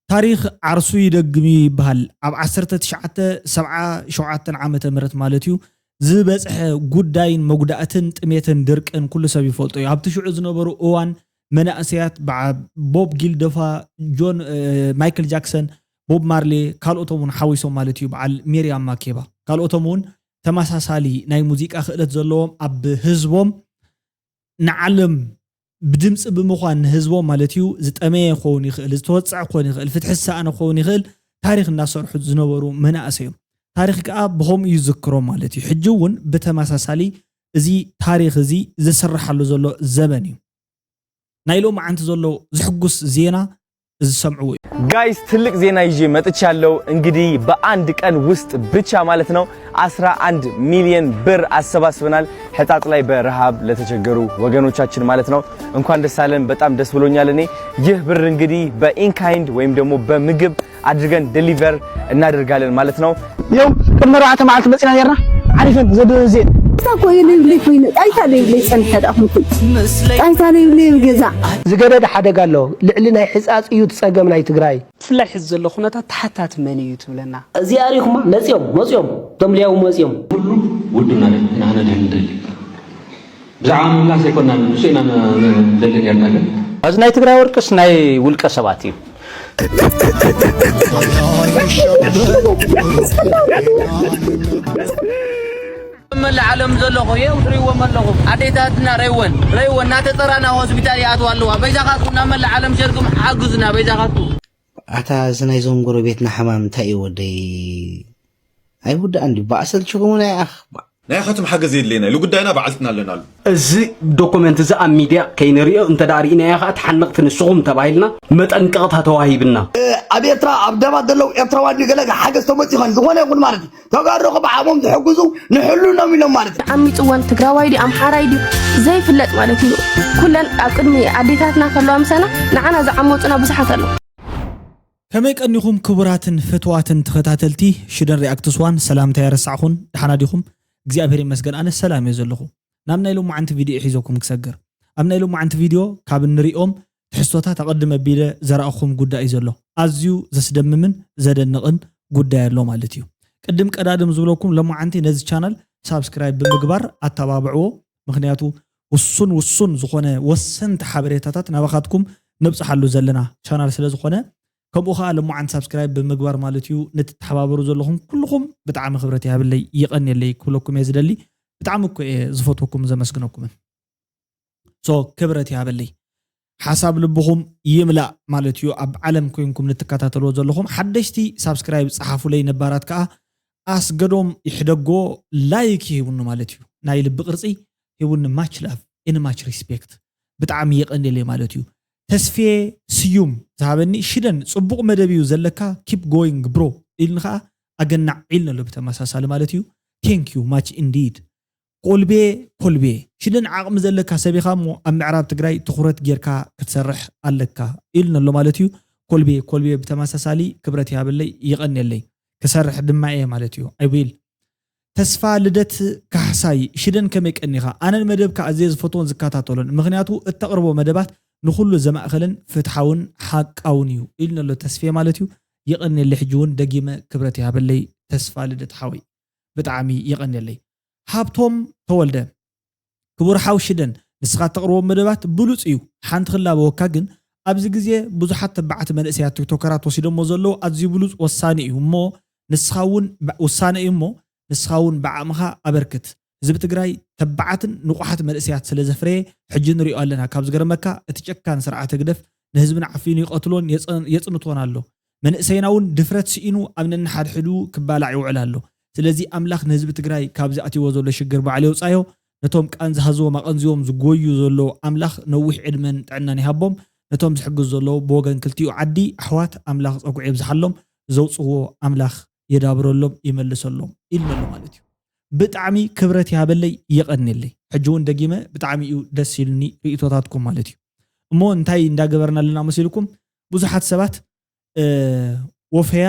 ታሪኽ ዓርሱ ይደግም እዩ ይበሃል። ኣብ ዓሰርተ ትሽዓተ ሰብዓ ሸውዓተ ዓመተ ምህረት ማለት እዩ ዝበፅሐ ጉዳይን መጉዳእትን ጥሜትን ድርቅን ኩሉ ሰብ ይፈልጦ እዩ። ኣብቲ ሽዑ ዝነበሩ እዋን መናእሰያት በዓ- ቦብ ጊልደፋ፣ ጆን ማይክል ጃክሰን፣ ቦብ ማርሌ ካልኦቶም እውን ሓዊሶም ማለት እዩ። በዓል ሜርያም ማኬባ ካልኦቶም እውን ተመሳሳሊ ናይ ሙዚቃ ክእለት ዘለዎም ኣብ ህዝቦም ንዓለም ብድምፂ ብምዃን ንህዝቦም ማለት እዩ ዝጠመየ ክኸውን ይኽእል፣ ዝተወፀዐ ክኸውን ይኽእል፣ ፍትሒ ዝሰኣነ ክኸውን ይኽእል፣ ታሪኽ እናሰርሑ ዝነበሩ መናእሰይ እዮም። ታሪኽ ከዓ ብኸምኡ እዩ ዝዝክሮም ማለት እዩ። ሕጂ እውን ብተመሳሳሊ እዚ ታሪኽ እዚ ዝስርሓሉ ዘሎ ዘበን እዩ። ናይ ሎማዓንቲ ዘሎ ዝሕጉስ ዜና ዝሰምዕዎ እዩ። ጋይስ ትልቅ ዜና ይዤ መጥቻለሁ። እንግዲህ በአንድ ቀን ውስጥ ብቻ ማለት ነው አስራ አንድ ሚሊዮን ብር አሰባስበናል። ሕጣጥ ላይ በረሃብ ለተቸገሩ ወገኖቻችን ማለት ነው። እንኳን ደስ አለን። በጣም ደስ ብሎኛል እኔ። ይህ ብር እንግዲህ በኢንካይንድ ወይም ደግሞ በምግብ አድርገን ዴሊቨር እናደርጋለን ማለት ነው። ይኸው ቅድሚ ኣርባዕተ መዓልቲ መፂና ነርና። ዓሪፈን ዘደዘን እታ እኮ የለይብለይ ኮይኑ ጣይታ ለይብለይ ፀኒሐ ደኣ ኩንኩን ጣይታ ለይብለይ ኣብ ገዛ ዝገደደ ሓደጋ ኣሎ። ልዕሊ ናይ ሕፃፅ እዩ እቲ ፀገም ናይ ትግራይ። ብፍላይ ሕዚ ዘሎ ኩነታት ተሓታቲ መን እዩ ትብለና? እዚኣ ሪኹማ መፅዮም መፅዮም እቶም ሊያው መፅዮም ኩሉ ውድብና ኢና ነድሕን ንደሊ። ብዛዕባ ምምላስ ኣይኮናን ንሱ ኢና ንደሊ ነርና ግን እዚ ናይ ትግራይ ወርቅስ ናይ ውልቀ ሰባት እዩ። መላእ ዓለም ዘለኹ የው ትሪእዎም ኣለኹም ኣዴታትና ረይወን ረይወን እናተፀራና ሆስፒታል ይኣትዋ ኣለዋ። በይዛኻትኩም ናብ መላእ ዓለም ሸርኩም ሓግዙና በይዛኻትኩም። ኣታ እዚ ናይዞም ጎረቤትና ሕማም እንታይ እዩ ወደይ? ኣይውዳእን ድዩ? ብኣሰልችኹም ናይ ኣኽ ናይ ኣኻትኩም ሓገዝ የድልየና ኢሉ ጉዳይና ባዕልትና ኣለናሉ። እዚ ዶኩመንት እዚ ኣብ ሚድያ ከይንሪኦ እንተ ደኣ ርኢናዮ ከኣ ተሓነቕቲ ንስኹም ተባሂልና መጠንቀቕታ ተዋሂብና። ኣብ ኤርትራ ኣብ ደባት ዘለዉ ኤርትራውያን ድዩ ገለ ሓገዝ ተመፂ ይኾን ዝኾነ ይኹን ማለት እዩ ተጋሩ እኮ ብዓቕሞም ዝሕግዙ ንሕሉኖም ኢሎም ማለት እዩ። ዓሚፅወን ትግራዋይ ድዩ ኣምሓራይ ድዩ ዘይፍለጥ ማለት እዩ። ኩለን ኣብ ቅድሚ ኣዴታትና ከለዋ ምሳና ንዓና ዝዓመፁና ብዙሓት ኣለዉ። ከመይ ቀኒኹም ክቡራትን ፍትዋትን ተኸታተልቲ ሽደን ሪኣክትስ ዋን፣ ሰላምታ የረሳዕኹን። ደሓና ዲኹም? እግዚኣብሔር ይመስገን ኣነ ሰላም እየ ዘለኹ። ናብ ናይ ሎማዓንቲ ቪድዮ ሒዘኩም ክሰግር። ኣብ ናይ ሎማዓንቲ ቪድዮ ካብ እንሪኦም ትሕዝቶታት ኣቐድም ኣቢለ ዘራእኹም ጉዳይ እዩ ዘሎ። ኣዝዩ ዘስደምምን ዘደንቕን ጉዳይ ኣሎ ማለት እዩ። ቅድም ቀዳድም ዝብለኩም ሎማዓንቲ ነዚ ቻናል ሳብስክራይብ ብምግባር ኣተባብዕዎ። ምኽንያቱ ውሱን ውሱን ዝኾነ ወሰንቲ ሓበሬታታት ናባኻትኩም ነብፅሓሉ ዘለና ቻናል ስለ ዝኾነ ከምኡ ከዓ ለማዓንቲ ሳብስክራይብ ብምግባር ማለት እዩ ንትተሓባበሩ ዘለኹም ኩልኹም ብጣዕሚ ክብረት ይሃብለይ ይቀንየለይ ክብለኩም እየ ዝደሊ። ብጣዕሚ እኮ እየ ዝፈትወኩም ዘመስግነኩምን። ሶ ክብረት ይሃበለይ። ሓሳብ ልብኹም ይምላእ ማለት እዩ። ኣብ ዓለም ኮይንኩም ንትከታተልዎ ዘለኹም ሓደሽቲ ሳብስክራይብ ፀሓፉለይ፣ ነባራት ከዓ ኣስገዶም ይሕደጎ ላይክ ይሂቡኒ ማለት እዩ። ናይ ልቢ ቅርፂ ሂቡኒ። Much love and much respect። ብጣዕሚ የቐንየለይ ማለት እዩ። ተስፌ ስዩም ዝሃበኒ ሽደን ፅቡቕ መደብ እዩ ዘለካ keep going bro ኢልኒ ከዓ ኣገናዕ ኢልኒ ኣሎ ብተመሳሳሊ ማለት እዩ። Thank you much indeed። ኮልቤ ኮልቤ ሽደን ዓቕሚ ዘለካ ሰብ ኢኻ እሞ ኣብ ምዕራብ ትግራይ ትኹረት ጌርካ ክትሰርሕ ኣለካ ኢልኒ ኣሎ ማለት እዩ። ኮልቤ ኮልቤ ብተመሳሳሊ ክብረት ይሃበለይ ይቐንየለይ ክሰርሕ ድማ እየ ማለት እዩ። I will። ተስፋ ልደት ካሕሳይ ሽደን ከመይ ቀኒኻ? ኣነ ንመደብካ ኣዝየ ዝፈትዎን ዝከታተሎን ምኽንያቱ እተቕርቦ መደባት ንኹሉ ዘማእኸለን ፍትሓውን ሓቃውን እዩ ኢሉኒ ኣሎ ተስፌ ማለት እዩ። የቐንየለይ ሕጂ እውን ደጊመ ክብረት ይሃበለይ ተስፋ ልደት ሓወይ ብጣዕሚ የቐንየለይ። ሃብቶም ተወልደ ክቡር ሓው ሽደን ንስኻ እተቕርቦ መደባት ብሉፅ እዩ። ሓንቲ ክላበወካ ግን ኣብዚ ግዜ ብዙሓት ተባዓት መንእሰያት ቲክቶከራት ወሲዶሞ ዘለዉ ኣዝዩ ብሉፅ ወሳኒ እዩ እሞ ንስኻ እውን ውሳነ እዩ እሞ ንስኻ እውን ብዓቕምኻ ኣበርክት። ህዝቢ ትግራይ ተባዓትን ንቑሓት መንእሰያት ስለ ዘፍረየ ሕጂ ንሪኦ ኣለና። ካብ ዝገርመካ እቲ ጨካን ስርዓት ህግደፍ ንህዝብና ዓፊኑ ይቐትሎን የፅንቶን ኣሎ። መንእሰይና እውን ድፍረት ስኢኑ ኣብ ነንሓድሕዱ ክባላዕ ይውዕል ኣሎ። ስለዚ ኣምላኽ ንህዝቢ ትግራይ ካብዚ ኣትይዎ ዘሎ ሽግር ባዕሉ የውፃዮ። ነቶም ቃንዛ ህዝቦም ኣቐንዚቦም ዝጎዩ ዘለዉ ኣምላኽ ነዊሕ ዕድመን ጥዕናን ይሃቦም። ነቶም ዝሕግዙ ዘለዉ ብወገን ክልቲኡ ዓዲ ኣሕዋት ኣምላኽ ፀጉዒ የብዝሓሎም። ዘውፅዎ ኣምላኽ የዳብረሎም ይመልሰሎም ኢልመሎ ማለት እዩ። ብጣዕሚ ክብረት ይሃበለይ የቐንየለይ። ሕጂ እውን ደጊመ ብጣዕሚ እዩ ደስ ኢሉኒ ርእቶታትኩም ማለት እዩ። እሞ እንታይ እንዳገበርና ኣለና መሲልኩም? ብዙሓት ሰባት ወፈያ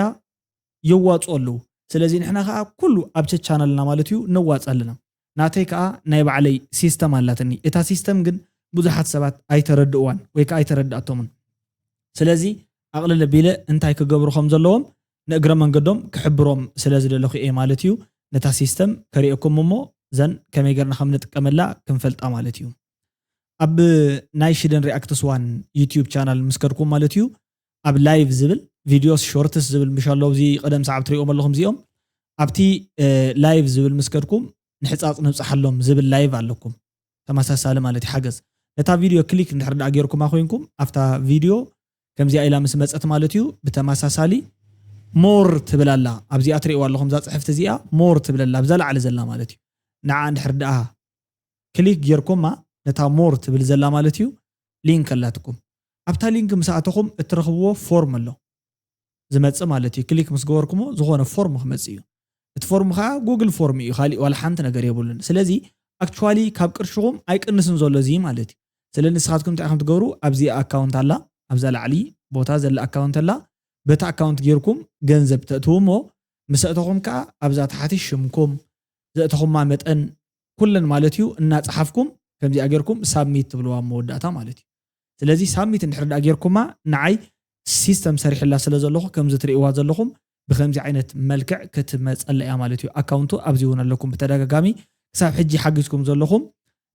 የዋፅኡ ኣለዉ። ስለዚ ንሕና ከዓ ኩሉ ኣብ ቻናልና ማለት እዩ ነዋፅ ኣለና። ናተይ ከዓ ናይ ባዕለይ ሲስተም ኣላትኒ። እታ ሲስተም ግን ብዙሓት ሰባት ኣይተረድእዋን ወይ ከዓ ኣይተረድኣቶምን። ስለዚ ኣቕልል ኣቢለ እንታይ ክገብሩ ከም ዘለዎም ንእግረ መንገዶም ክሕብሮም ስለ ዝደለኹ እየ ማለት እዩ። ነታ ሲስተም ከርእየኩም እሞ ዘን ከመይ ገርና ከም ንጥቀመላ ክንፈልጣ ማለት እዩ። ኣብ ናይ ሽደን ሪኣክትስ ዋን ዩቲዩብ ቻናል ምስ ከድኩም ማለት እዩ፣ ኣብ ላይቭ ዝብል ቪዲዮስ ሾርትስ ዝብል ምሽ ኣሎ፣ ኣብዚ ቀደም ሰዓብ ትሪእዎም ኣለኹም እዚኦም። ኣብቲ ላይቭ ዝብል ምስ ከድኩም ንሕፃፅ ንብፃሓሎም ዝብል ላይቭ ኣለኩም። ተመሳሳሊ ማለት እዩ ሓገዝ። ነታ ቪድዮ ክሊክ እንድሕር ደኣ ጌርኩማ ኮይንኩም ኣብታ ቪድዮ ከምዚኣ ኢላ ምስ መፀት ማለት እዩ። ብተመሳሳሊ ሞር ትብል ኣላ፣ ኣብዚኣ ትርእይዋ ኣለኹም እዛ ፅሕፍቲ እዚኣ ሞር ትብል ኣላ ኣብዛ ላዕሊ ዘላ ማለት እዩ። ንዓ እንድሕር ደኣ ክሊክ ጌርኩማ ነታ ሞር ትብል ዘላ ማለት እዩ ሊንክ ኣላትኩም። ኣብታ ሊንክ ምስ ኣተኹም እትረኽብዎ ፎርም ኣሎ ዝመጽእ ማለት እዩ። ክሊክ ምስ ገበርኩሞ ዝኾነ ፎርም ክመጽእ እዩ። እቲ ፎርም ከዓ ጉግል ፎርም እዩ፣ ካሊእ ዋላ ሓንቲ ነገር የብሉን። ስለዚ ኣክቹዋሊ ካብ ቅርሽኹም ኣይቅንስን ዘሎ እዚ ማለት እዩ። ስለ ንስኻትኩም እንታይ ከም ትገብሩ ኣብዚ ኣካውንት ኣላ፣ ኣብዛ ላዕሊ ቦታ ዘላ ኣካውንት ኣላ። በቲ ኣካውንት ጌርኩም ገንዘብ ተእትዉ እሞ ምስ ኣእተኹም ከዓ ኣብዛ ታሕቲ ሽምኩም ዘእተኹማ መጠን ኩለን ማለት እዩ እናፀሓፍኩም ከምዚኣ ጌርኩም ሳብሚት ትብልዋ መወዳእታ ማለት እዩ። ስለዚ ሳብሚት እንድሕር ደኣ ጌርኩማ ንዓይ ሲስተም ሰሪሕላ ስለ ዘለኹ ከምዚ ትርእይዋ ዘለኹም ብከምዚ ዓይነት መልክዕ ክትመፀላ እያ ማለት እዩ። ኣካውንቱ ኣብዚ እውን ኣለኩም ብተደጋጋሚ ክሳብ ሕጂ ሓጊዝኩም ዘለኹም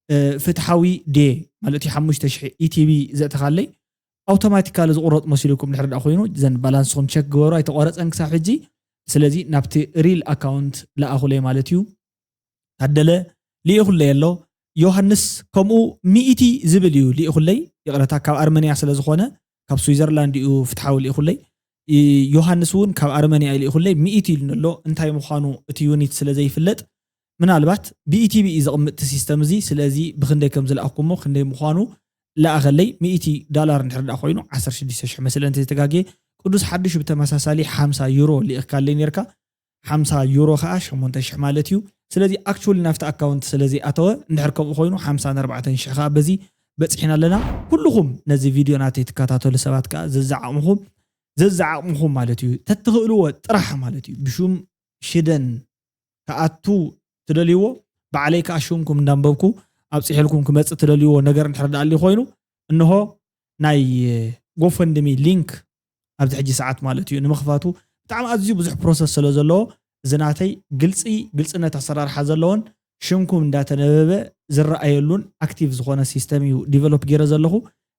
እ፣ ፍትሓዊ ድየ ማለት እዩ። ሓሙሽተ ሽሕ ኢቲቢ ዘእተኻለይ ኣውቶማቲካሊ ዝቑረጥ መሲሉኩም ድሕር ደኣ ኮይኑ ዘን ባላንስኹም ቸክ ግበሩ፣ ኣይተቋረፀን ክሳብ ሕጂ። ስለዚ ናብቲ ሪል ኣካውንት ለኣኹለይ ማለት እዩ። ታደለ ልኢኹለይ ኣሎ። ዮሃንስ ከምኡ ሚእቲ ዝብል እዩ ልኢኹለይ። ይቕረታ ካብ ኣርመንያ ስለ ዝኾነ ካብ ስዊዘርላንድ እዩ ፍትሓዊ ልኢኹለይ። ይ-፣ ዮሃንስ እውን ካብ ኣርመንያ እዩ ልኢኹለይ። ሚእቲ ኢሉኒ ኣሎ። እንታይ ምዃኑ እቲ ዩኒት ስለ ዘይፍለጥ ምናልባት ብኢቲቢ እዩ ዘቕምጥ እቲ ሲስተም እዚ። ስለዚ ብክንደይ ከም ዝለኣኽኩሞ ክንደይ ምዃኑ ለኣኸለይ። ሚእቲ ዳላር እንድሕር ደኣ ኮይኑ ዓሰርተ ሽዱሽተ ሽሕ መሰለ እንተይተጋግየ። ቅዱስ ሓዱሽ ብተመሳሳሊ ሓምሳ ዩሮ ልኢኽካለይ ነርካ። ሓምሳ ዩሮ ኸዓ ሸሞንተ ሽሕ ማለት እዩ። ስለዚ ኣክቹዋሊ ናብቲ ኣካውንት ስለ ዘይኣተወ እንድሕር ከምኡ ኮይኑ ሓምሳን ኣርባዕተን ሽሕ ኸዓ በዚ በፂሕና ኣለና። ኩልኹም ነዚ ቪድዮ ናተይ ትከታተሉ ሰባት ከኣ ዘዝዓቕምኹም ዘዝዓቕምኹም ማለት እዩ ተትኽእልዎ ጥራሕ ማለት እዩ ብሹም ሽደን ክኣቱ ትደልይዎ ባዕለይ ከኣ ሽምኩም እንዳንበብኩ ኣብፂሐልኩም ክመፅእ ትደልይዎ ነገር እንድሕር ደኣ ኣልዩ ኮይኑ እንሆ ናይ ጎፈንድሚ ሊንክ ኣብዚ ሕጂ ሰዓት ማለት እዩ ንምኽፋቱ ብጣዕሚ ኣዝዩ ብዙሕ ፕሮሰስ ስለ ዘለዎ እዚ ናተይ ግልፂ ግልፅነት ኣሰራርሓ ዘለዎን ሽምኩም እንዳተነበበ ዝረኣየሉን ኣክቲቭ ዝኾነ ሲስተም እዩ ዲቨሎፕ ገይረ ዘለኹ።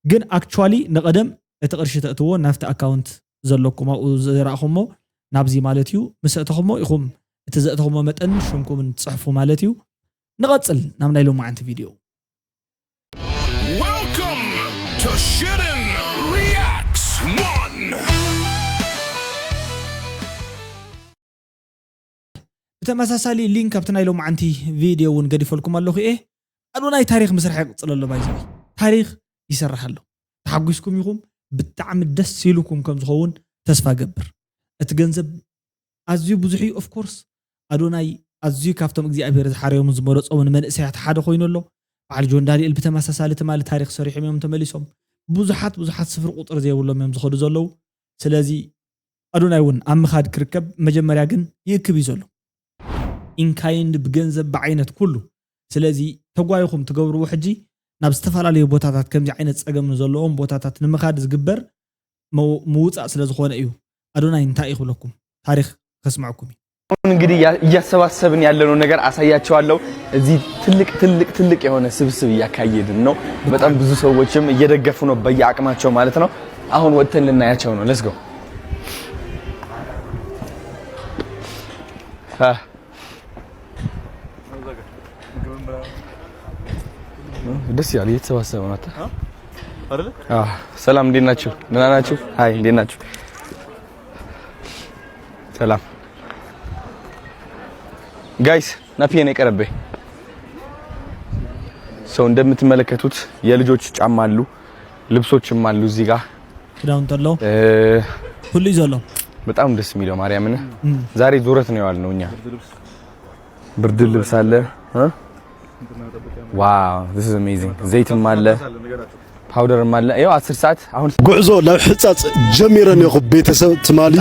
ግን ኣክቹዋሊ ንቐደም እቲ ቅርሺ ተእትዎ ናብቲ ኣካውንት ዘለኩም ኣብኡ ዝረእኹሞ ናብዚ ማለት እዩ ምስ ኣእተኹሞ ኢኹም እቲ ዘእተኹሞ መጠን ሽምኩምን ትፅሕፉ ማለት እዩ። ንቐፅል ናብ ናይ ሎማዓንቲ ቪድዮ። Welcome to Shitten Reacts one. ብተመሳሳሊ ሊንክ ኣብቲ ናይ ሎማዓንቲ ቪድዮ እውን ገዲፈልኩም ኣለኹ እየ። ኣዶናይ ታሪኽ ምስራሕ ይቕፅል ኣሎ ባይዘ ታሪኽ ይሰርሕ ኣሎ። ተሓጒስኩም ኢኹም። ብጣዕሚ ደስ ኢሉኩም ከም ዝኸውን ተስፋ ገብር። እቲ ገንዘብ ኣዝዩ ብዙሕ እዩ። ኦፍኮርስ ኣዶናይ ኣዝዩ ካብቶም እግዚኣብሔር ዝሓረዮምን ዝመረፆምን መንእሰያት ሓደ ኮይኑ ኣሎ። በዓል ጆን ዳንኤል ብተመሳሳሊ ትማሊ ታሪኽ ሰሪሖም እዮም ተመሊሶም። ብዙሓት ብዙሓት ስፍሪ ቁፅሪ ዘይብሎም እዮም ዝኸዱ ዘለዉ። ስለዚ ኣዶናይ እውን ኣብ ምኻድ ክርከብ መጀመርያ ግን ይእክብ እዩ ዘሎ። ኢንካይንድ ብገንዘብ ብዓይነት ኩሉ። ስለዚ ተጓይኹም ትገብርዎ ሕጂ ናብ ዝተፈላለዩ ቦታታት ከምዚ ዓይነት ፀገም ንዘለዎም ቦታታት ንምኻድ ዝግበር መው- ምውፃእ ስለ ዝኾነ እዩ። ኣዶናይ እንታይ እዩ ክብለኩም? ታሪኽ ከስምዐኩም እዩ። አሁን እንግዲህ እያ- እያሰባሰብን ያለነው ነገር አሳያቸዋለሁ። እዚህ ትልቅ ትልቅ ትልቅ የሆነ ስብስብ እያካሄድን ነው። በጣም ብዙ ሰዎችም እየደገፉ ነው በየአቅማቸው ማለት ነው። አሁን ወጥተን ልናያቸው ነው። Let's go. ደስ ይላል። እየተሰባሰበ ነው። አታ አይደለ? አዎ። ሰላም፣ እንዴት ናችሁ? ደህና ናችሁ? ሀይ፣ እንዴት ናችሁ? ሰላም ጋይስ፣ ናፍዬ ነው የቀረበኝ። ሰው እንደምትመለከቱት የልጆች ጫማ አሉ፣ ልብሶችም አሉ እዚህ ጋር። ክዳውንት ኣሎ እ፣ ኩሉ እዩ ዘሎ። በጣም ደስ የሚለው ማርያምን ዛሬ ዙረት ነው የዋልነው እኛ። ብርድ ልብስ አለ እ? Wow, this is amazing። ዘይትም አለ፣ ፓውደርም አለ። ይኸው አስር ሰዓት አሁን ጉዕዞ ናብ ሕጻጽ ጀሚረ ነኹ ቤተሰብ ትማሊ።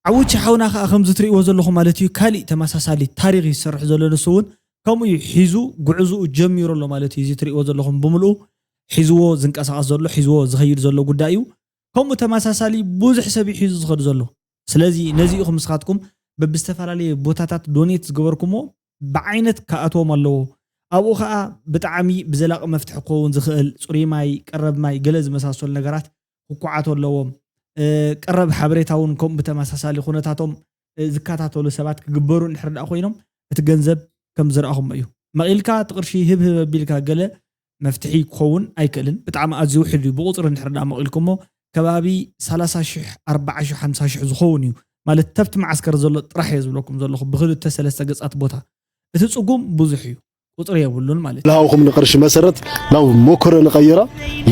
ዓውቺ ሓውና ከዓ ከምዚ ትርእይዎ ዘለኹም ማለት እዩ። ካሊእ ተመሳሳሊ ታሪኽ ይሰርሕ ዘሎ ንሱ እውን ከምኡ እዩ ሒዙ ጉዕዝኡ ጀሚሩ ኣሎ ማለት እዩ። እዚ ትርእይዎ ዘለኹም ብምልኡ ሒዝዎ ዝንቀሳቐስ ዘሎ ሒዝዎ ዝኸይድ ዘሎ ጉዳይ እዩ። ከምኡ ተመሳሳሊ ብዙሕ ሰብ እዩ ሒዙ ዝኸድ ዘሎ። ስለዚ ነዚ ኢኹም ንስኻትኩም በብዝተፈላለየ ቦታታት ዶኔት ዝገበርኩሞ ብዓይነት ክኣትዎም ኣለዎ። ኣብኡ ኸዓ ብጣዕሚ ብዘላቒ መፍትሒ ክኸውን ዝኽእል ጽሩይ ማይ፣ ቀረብ ማይ፣ ገለ ዝመሳሰሉ ነገራት ክኳዓቱ ኣለዎም። እ፣ ቀረብ ሓበሬታ እውን ከምኡ ብተመሳሳሊ ኩነታቶም፣ እ፣ ዝከታተሉ ሰባት ክግበሩ እንድሕር ደኣ ኮይኖም እቲ ገንዘብ ከም ዝረኣኹሞ እዩ። መቒልካ እቲ ቅርሺ ህብ ህብ ኣቢልካ ገለ መፍትሒ ክኸውን ኣይክእልን። ብጣዕሚ ኣዝዩ ውሕድ እዩ። ብቁፅሪ እንድሕር ደኣ መቒልኩሞ ከባቢ ሰላሳ ሽሕ፣ ኣርባዓ ሽሕ፣ ሓምሳ ሽሕ ዝኸውን እዩ። ማለት ተብቲ መዓስከር ዘሎ ጥራሕ እየ ዝብለኩም ዘለኹ ብክልተ ሰለስተ ገፃት ቦታ። እቲ ፅጉም ብዙሕ እዩ። ቁፅሪ የብሉን ማለት እዩ። ለሃውኹም ንቅርሺ መሰረት ናብ መኮረ ንቀይራ፣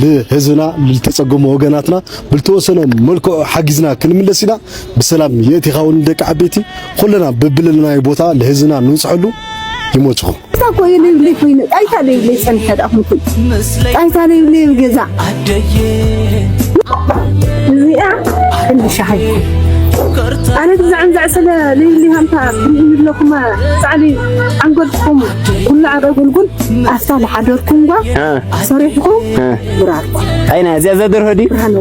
ለህዝብና፣ ለተጸገሙ ወገናትና ብልተወሰነ መልክዑ ሓጊዝና ክንምለስ ኢና። ብሰላም የእቲኻ እውን ደቂ ዓበይቲ፣ ኩልና በብለለናዮ ቦታ ለህዝብና ንውጽሐሉ። ይመችኹም። ጣይታ እኮ የለይብለይ ኮይኑ፣ ጣይታ ለይብለይ ጸኒሐ ደኣ ኩንኩ። ጣይታ ለይብለይ ኣብ ገዛ። እዚኣ ክንዲ ሻሂ። ኣነ ብዛዕን ዘዕሰለ ለይብለይ ሃምታ፣ ብርሂን ኣለኹማ፣ ጻዕሊ ዓንጎልኩም፣ ኩሉ ዓቐ ጎልጎል፣ ኣፍታ ዝሓደርኩም ጓ፣ እ። ሰሪሕኩም፣ እ። ብራርኩም። ኣይና፣ እዚኣ ዘደርሆ ድዩ? ብርሃን።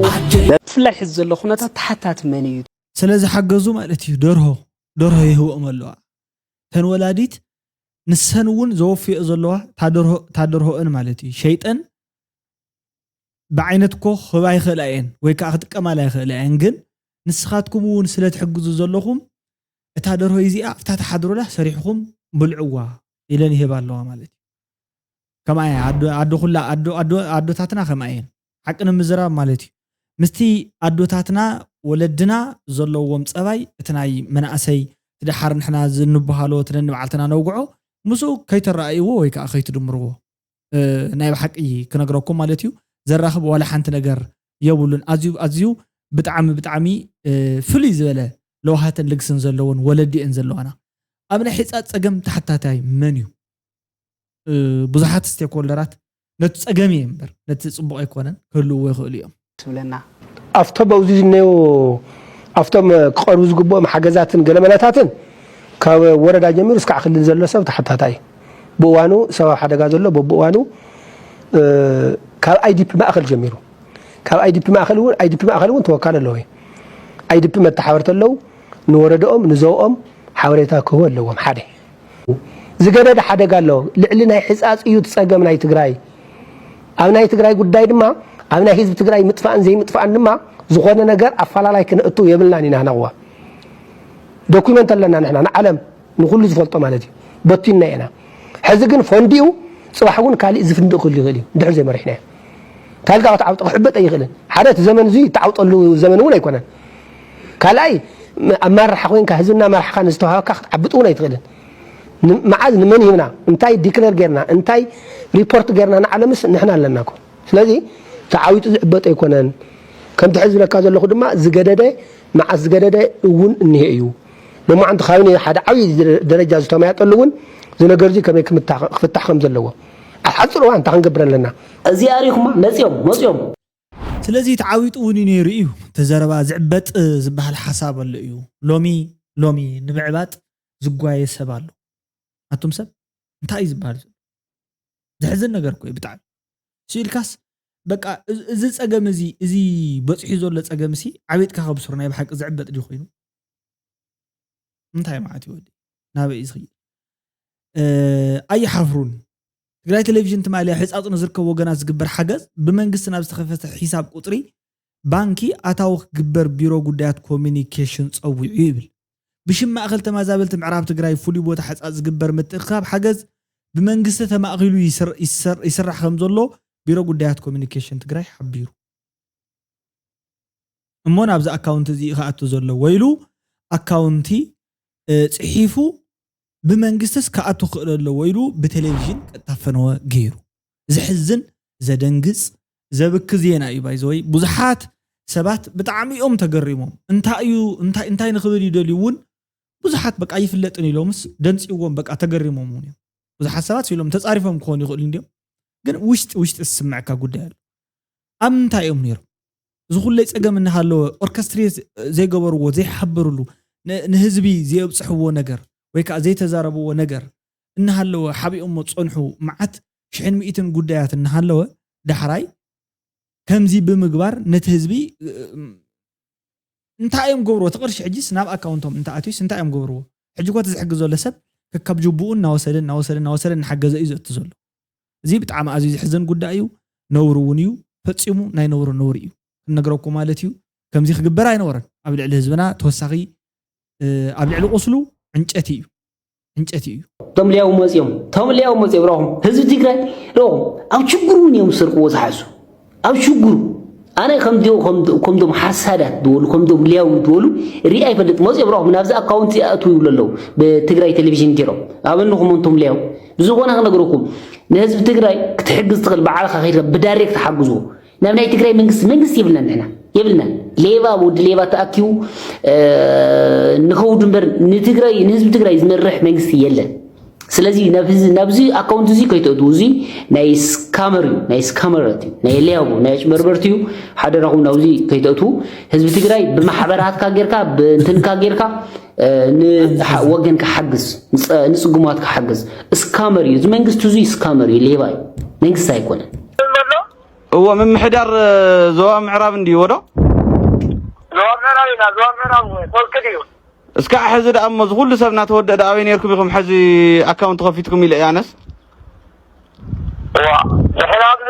ብፍላይ ሕዚ ዘሎ ኩነታት ተሓታቲ መን እዩ? ስለ ዝሓገዙ ማለት እዩ። ደርሆ፣ ደርሆ ይህብኦም ኣለዋ። ተን ወላዲት ንሰን እውን ዘወፍዮ ዘለዋ ታደርሆ-፣ ታደርሆአን ማለት እዩ። ሸይጠን ብዓይነት እኮ ክህባ ይኽእላ እየን፣ ወይ ከዓ ክጥቀማላ ይኽእላ እየን። ግን ንስኻትኩም እውን ስለ ትሕግዙ ዘለኹም፣ እታ ደርሆ እዚኣ ኣብታ ትሓድሩላ ሰሪሕኹም ብልዕዋ ኢለን ይህባ ኣለዋ ማለት እዩ። ከምኣ እያ። ኣዶ፣ ኣዶ ኩላ፣ ኣዶ፣ ኣዶ፣ ኣዶታትና ከምኣ እየን። ሓቂ ንምዝራብ ማለት እዩ። ምስቲ ኣዶታትና፣ ወለድና ዘለዎም ጸባይ፣ እቲ ናይ መናእሰይ፣ እቲ ደሓር ንሕና ዝንበሃሎ፣ እቲ ነንባዕልትና ነውግዖ፣ ምስኡ ከይተረኣይዎ ወይ ከዓ ከይትድምርዎ። እ፣ ናይ ብሓቂ ክነግረኩም ማለት እዩ፣ ዘራኽብ ዋላ ሓንቲ ነገር የብሉን። ኣዝዩ፣ ኣዝዩ ብጣዕሚ፣ ብጣዕሚ፣ እ፣ ፍልይ ዝበለ ለውሃትን ልግስን ዘለወን ወለዲ እየን ዘለዋና። ኣብ ናይ ሕጻጽ ጸገም ተሓታታይ መን እዩ? እ፣ ብዙሓት ስቴክሆልደራት ነቲ ጸገም እየ እምበር፣ ነቲ ጽቡቕ ኣይኮነን፣ ክህልውዎ ይኽእሉ እዮም። ትብለና። ኣብቶም ኣብዚ ዝነዩ፣ ኣብቶም ክቐርቡ ዝግብኦም ሓገዛትን ገለመለታትን ካብ ወረዳ ጀሚሩ እስካዕ ክልል ዘሎ ሰብ ተሓታታይ እዩ። ብእዋኑ ሰብኣዊ ሓደጋ ዘሎ በብእዋኑ፣ እ፣ ካብ ኣይ ዲ ፒ ማእከል ጀሚሩ፣ ካብ ኣይ ዲ ፒ ማእከል እውን፣ ኣይ ዲ ፒ ማእከል እውን ተወካሊ ኣለዎ እዩ። ኣይ ዲ ፒ መተሓበርቲ ኣለዉ፣ ንወረዳኦም፣ ንዞባኦም ሓበሬታ ክህቡ ኣለዎም። ሓደ ዝገደደ ሓደጋ ኣሎ። ልዕሊ ናይ ሕጻጽ እዩ እቲ ጸገም ናይ ትግራይ። ኣብ ናይ ትግራይ ጉዳይ ድማ፣ ኣብ ናይ ህዝቢ ትግራይ ምጥፋእን ዘይምጥፋእን ድማ ዝኾነ ነገር ኣፈላላይ ክነእቱ የብልናን ኢና። ናቕዋ ዶኩመንት ኣለና ንሕና፣ ንዓለም ንኹሉ ዝፈልጦ ማለት እዩ። በቲንና ኢና። ሕዚ ግን ፈንዲኡ ጽባሕ እውን ካሊእ ዝፍንድእ ክህሉ ይኽእል እዩ፣ እንድሕር ዘይመሪሕናዮ። ታልካ ክትዓብጦ ክሕበጥ ኣይኽእልን። ሓደ እቲ ዘመን እዚ እተዓብጠሉ ዘመን እውን ኣይኮነን። ካልኣይ፣ ም-፣ ኣመራርሓ ኮይንካ፣ ህዝቢ እናመራሕካ ንዝተዋሃበካ ክትዓብጥ እውን ኣይትኽእልን። ን-፣ መዓዝ ንመን ሂብና፣ እንታይ ዲክለር ጌርና፣ እንታይ ሪፖርት ጌርና ንዓለምስ ንሕና ኣለና እኮ። ስለዚ ተዓዊጡ ዝዕበጥ ኣይኮነን። ከምቲ ሕዚ ዝብለካ ዘለኹ ድማ ዝገደደ፣ መዓስ ዝገደደ እውን እኒሄ እዩ። ሎማዓንቲ ካብ ሓደ ዓብዪ ደረጃ ዝተመያጠሉ እውን እዚ ነገር እዚ ከመይ ክምታ-፣ ክፍታሕ ከም ዘለዎ ኣብ ሓፂር እዋን እንታይ ክንገብር ኣለና? እዚኣ ሪኹማ መፂኦም፣ መፂኦም። ስለዚ ተዓዊጡ እውን እዩ ነይሩ እዩ። እቲ ዘረባ ዝዕበጥ ዝበሃል ሓሳብ ኣሎ እዩ። ሎሚ፣ ሎሚ ንምዕባጥ ዝጓየ ሰብ ኣሎ። ኣቱም ሰብ፣ እንታይ እዩ ዝበሃል ዘሎ? ዘሕዝን ነገር እኮ እዩ ብጣዕሚ። ስኢልካስ፣ በቃ፣ እዚ፣ እዚ ጸገም እዚ፣ እዚ በጺሑ ዘሎ ጸገም እዚ፣ ዓቤጥካ ከብስሩ ናይ ብሓቂ ዝዕበጥ ድዩ ኮይኑ? እንታይ መዓት እዩ ወዲ? ናበይ እዩ ዝኽይድ? እ፣ ኣይሓፍሩን። ትግራይ ቴሌቪዥን ትማሊ ኣብ ሕጻጽ ንዝርከቡ ወገናት ዝግበር ሓገዝ ብመንግስቲ ናብ ዝተኸፈተ ሒሳብ ቁጽሪ ባንኪ ኣታዊ ክግበር ቢሮ ጉዳያት ኮሚኒኬሽን ጸዊዑ ይብል። ብሽም ማእኸል ተመዛበልቲ ምዕራብ ትግራይ ፍሉይ ቦታ ሕጻጽ ዝግበር ምትእኽኻብ ሓገዝ ብመንግስቲ ተማእኺሉ ይስር-፣ ይስር-፣ ይስራሕ ከም ዘሎ ቢሮ ጉዳያት ኮሚኒኬሽን ትግራይ ሓቢሩ። እሞ ናብዚ ኣካውንቲ እዚ ክኣቱ ዘለዎ ኢሉ ኣካውንቲ፣ እ፣ ጽሒፉ ብመንግስትስ ክኣቱ ክኽእል ኣለዎ ኢሉ ብቴሌቪዥን ቀጥታ ፈነወ ገይሩ። ዘሕዝን፣ ዘደንግጽ፣ ዘብኪ ዜና እዩ። ባይዘወይ ብዙሓት ሰባት ብጣዕሚ እዮም ተገሪሞም። እንታይ እዩ፣ እንታይ፣ እንታይ ንኽብል ይደልዩ እውን ብዙሓት በቃ ይፍለጥን ኢሎምስ ደንጽዎም በቃ ተገሪሞም እውን እዮም። ብዙሓት ሰባት ኢሎም ተጻሪፎም ክኾኑ ይኽእሉ እንዲዮም። ግን ውሽጢ ውሽጢ ዝስምዐካ ጉዳይ ኣሎ። ኣብ ምንታይ እዮም ነይሮም? እዚ ኩለይ ጸገም እናሃለወ ኦርኬስትሬት ዘይገበርዎ፣ ዘይሓበርሉ፣ ን-፣ ንህዝቢ ዘየብጽሕዎ ነገር ወይ ከዓ ዘይተዛረብዎ ነገር እናሃለወ ሓቢኦሞ ዝጸንሑ መዓት ሽሕን ሚእትን ጉዳያት እናሃለወ ዳሕራይ ከምዚ ብምግባር ነቲ ህዝቢ እንታይ እዮም ገብርዎ? እቲ ቅርሺ ሕጂስ ናብ ኣካውንቶም እንተኣትዩስ እንታይ እዮም ገብርዎ? ሕጂ ኮ እቲ ዝሕግዝ ዘሎ ሰብ ከካብ ጅቡኡ እናወሰደ እናወሰደ እናወሰደ እናሓገዘ እዩ ዘእቱ ዘሎ። እዚ ብጣዕሚ ኣዝዩ ዝሕዘን ጉዳይ እዩ። ነውሪ እውን እዩ። ፈጺሙ ናይ ነውሪ ነውሪ እዩ። ክንነግረኩም ማለት እዩ። ከምዚ ክግበር ኣይነበረን። ኣብ ልዕሊ ህዝብና ተወሳኺ ኣብ ልዕሊ ቁስሉ ዕንጨቲ እዩ። ዕንጨቲ እዩ። ቶም ሊያው መፅዮም ቶም ሊያው መፅዮም ረኹም ህዝቢ ትግራይ ረኹም ኣብ ችግር እውን እዮም ዝሰርቅዎ ዝሓሱ ኣብ ሽግሩ ኣነ ከምዚኦ ከምዞም ሓሳዳት ዝበሉ ከምዞም ሊያው ዝበሉ ርኢ ኣይፈልጥ መፅኦም ረኹም ናብዚ ኣካውንት ይኣትዉ ይብሉ ኣለዉ ብትግራይ ቴሌቪዥን ገይሮም ኣበንኹም እንቶም ሊያው ብዝኾነ ክነግረኩም ንህዝቢ ትግራይ ክትሕግዝ ትኽእል ባዕልኻ ከይድካ ብዳይሬክት ሓግዝዎ ናብ ናይ ትግራይ መንግስቲ መንግስቲ የብልናን ንሕና የብልናን ሌባ ወዲ ሌባ ተኣኪቡ ንኸውዱ እምበር ንትግራይ ንህዝቢ ትግራይ ዝመርሕ መንግስቲ የለን ስለዚ ናብዚ ኣካውንት እዚ ከይተእትዉ እዚ ናይ ስካመር እዩ ናይ ስካመረት እዩ ናይ ሌያቡ ናይ ኣጭበርበርቲ እዩ ሓደራኹም ናብዚ ከይተእትዉ ህዝቢ ትግራይ ብማሕበራትካ ጌርካ ብእንትንካ ጌርካ ወገንካ ሓግዝ ንፅጉማትካ ሓግዝ ስካመር እዩ እዚ መንግስቲ እዚ ስካመር እዩ ሌባ እዩ መንግስቲ ኣይኮነን እዎ ምምሕዳር ዞባ ምዕራብ እንድዩ ወዶ ዞባ ምዕራብ ኢና ዞባ ምዕራብ ተወክል እዩ እስካዕ ሕዚ ደኣ እሞ ዝኹሉ ሰብ እናተወደአ ደኣ ኣበይ ነርኩም ኢኹም ሕዚ ኣካውንት ከፊትኩም ኢለ እየ ኣነስ ዋ ንሕና ኣብዚ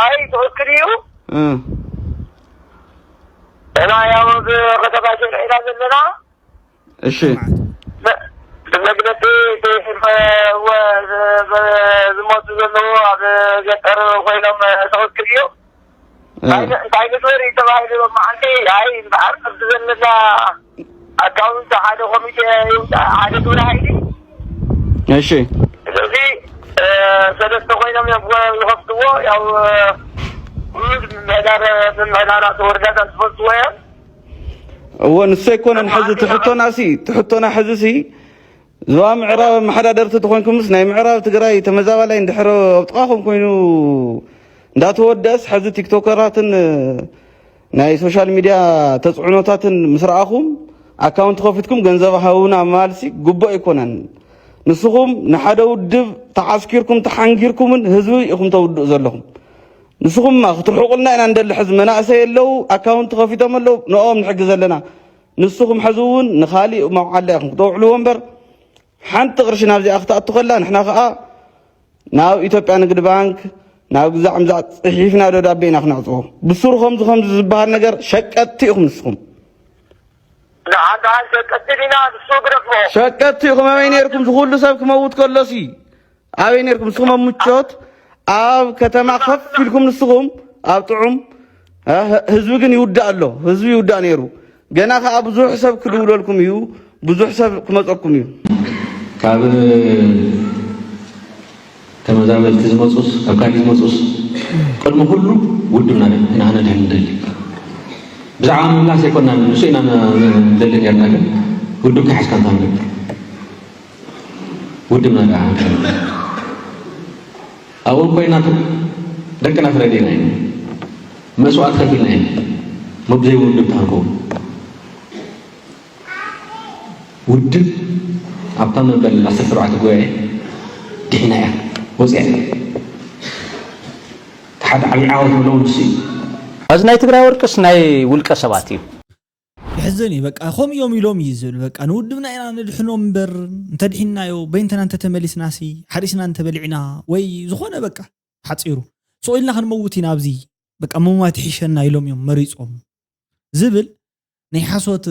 ኣይ ተወክል እዩ እ፣ እና ያው ኣብ ከተማ ሸርዒና ዘለና እሺ ብመግለፂ ዝሞቱ ዘለዉ ኣብ ገጠር ኮይኖም ተወክል እዩ እንታይ ንግበር እዩ ተባሂሉ ሎም መዓልቲ ኣይ እምበኣር ከምቲ ዘለና ኣካውንት ሓደ ኮሚቴ ይውፃእ ሓደ ግብረ ሓይሊ እሺ ስለዚ ሰለስተ ኮይኖም እዮም ዝኸፍትዎ ያው ምምሕዳር ምምሕዳራት ወረዳታት ዝፈልጥዎ እዮም እወ ንሱ ኣይኮነን ሕዚ ትሕቶና ሲ ትሕቶና ሕዚ ሲ ዞባ ምዕራብ ኣመሓዳደርቲ ተኾንኩምስ ናይ ምዕራብ ትግራይ ተመዛባላይ እንድሕር ኣብ ጥቓኹም ኮይኑ እንዳተወደእስ ሕዚ ቲክቶከራትን ናይ ሶሻል ሚድያ ተፅዕኖታትን ምስ ረኣኹም ኣካውንት ከፊትኩም ገንዘብ ሃቡና ምባልሲ ግቡእ ኣይኮነን። ንስኹም ንሓደ ውድብ ተዓስኪርኩም ተሓንጊርኩምን ህዝቢ ኢኹም ተውድኡ ዘለኹም። ንስኹምማ ክትርሕቑልና ኢና ንደሊ ሕዚ መናእሰይ ኣለዉ ኣካውንት ከፊቶም ኣለዉ ንኦም ንሕግዝ ኣለና። ንስኹም ሕዚ እውን ንኻሊእ መውዓላ ኢኹም ክተውዕልዎ እምበር ሓንቲ ቅርሺ ናብዚኣ ክትኣቱ ከላ ንሕና ከዓ ናብ ኢትዮጵያ ንግዲ ባንክ ናብ ግዛዕ ምዛዕ ፅሒፍና ደብዳቤ ኢና ክነዕፅዎ። ብስሩ ከምዚ ከምዚ ዝበሃል ነገር ሸቀጥቲ ኢኹም ንስኹም። ንሓንቲ ሓንቲ ሸቀጥቲ ዲና ንሱ ግደፍዎ። ሸቀጥቲ ኢኹም ኣበይ ነይርኩም ዝኹሉ ሰብ ክመውት ከሎሲ ኣበይ ነይርኩም ንስኹም ኣብ ምቾት ኣብ ከተማ ከፍ ኢልኩም ንስኹም ኣብ ጥዑም ህዝቢ ግን ይውዳእ ኣሎ ህዝቢ ይውዳእ ነይሩ ገና ከዓ ብዙሕ ሰብ ክድውለልኩም እዩ ብዙሕ ሰብ ክመፀኩም እዩ ካብ ተመዛበልቲ ዝመፁስ ካብ ካሊእ ዝመፁስ ቅድሚ ኩሉ ውድብና ኢና ነድሕን ንደሊ ብዛዕባ ምምላስ ኣይኮናን ንሱ ኢና ንደሊ ነርና ግን ውድብ ክሓዝካ እንታይ ንገብር ውድብና ደኣ ኣብኦም ኮይና ደቅና ተረዲእና ኢና መስዋእቲ ከፊልና ኢና ሞብዘይ ውድብ ተሃንከውን ውድብ ኣብታ መበል ዓሰርተ ኣርባዕተ ጉባኤ ድሒና እያ ወፅያ እያ። እቲ ሓደ ዓብዪ ዓወት ንብሎ እውን ንሱ እዩ። እዚ ናይ ትግራይ ወርቅስ ናይ ውልቀ ሰባት እዩ። የሕዝን እዩ በቃ ከምኡ እዮም ኢሎም እዩ ዝብል በቃ ንውድብና ኢና ነድሕኖ እምበር እንተድሒንናዮ በይንተና እንተተመሊስናሲ ሓሪስና እንተበሊዕና ወይ ዝኾነ በቃ ሓፂሩ ስቕ ኢልና ክንመውት ኢና ኣብዚ በቃ ምሟት ይሕሸና ኢሎም እዮም መሪፆም ዝብል ናይ ሓሶት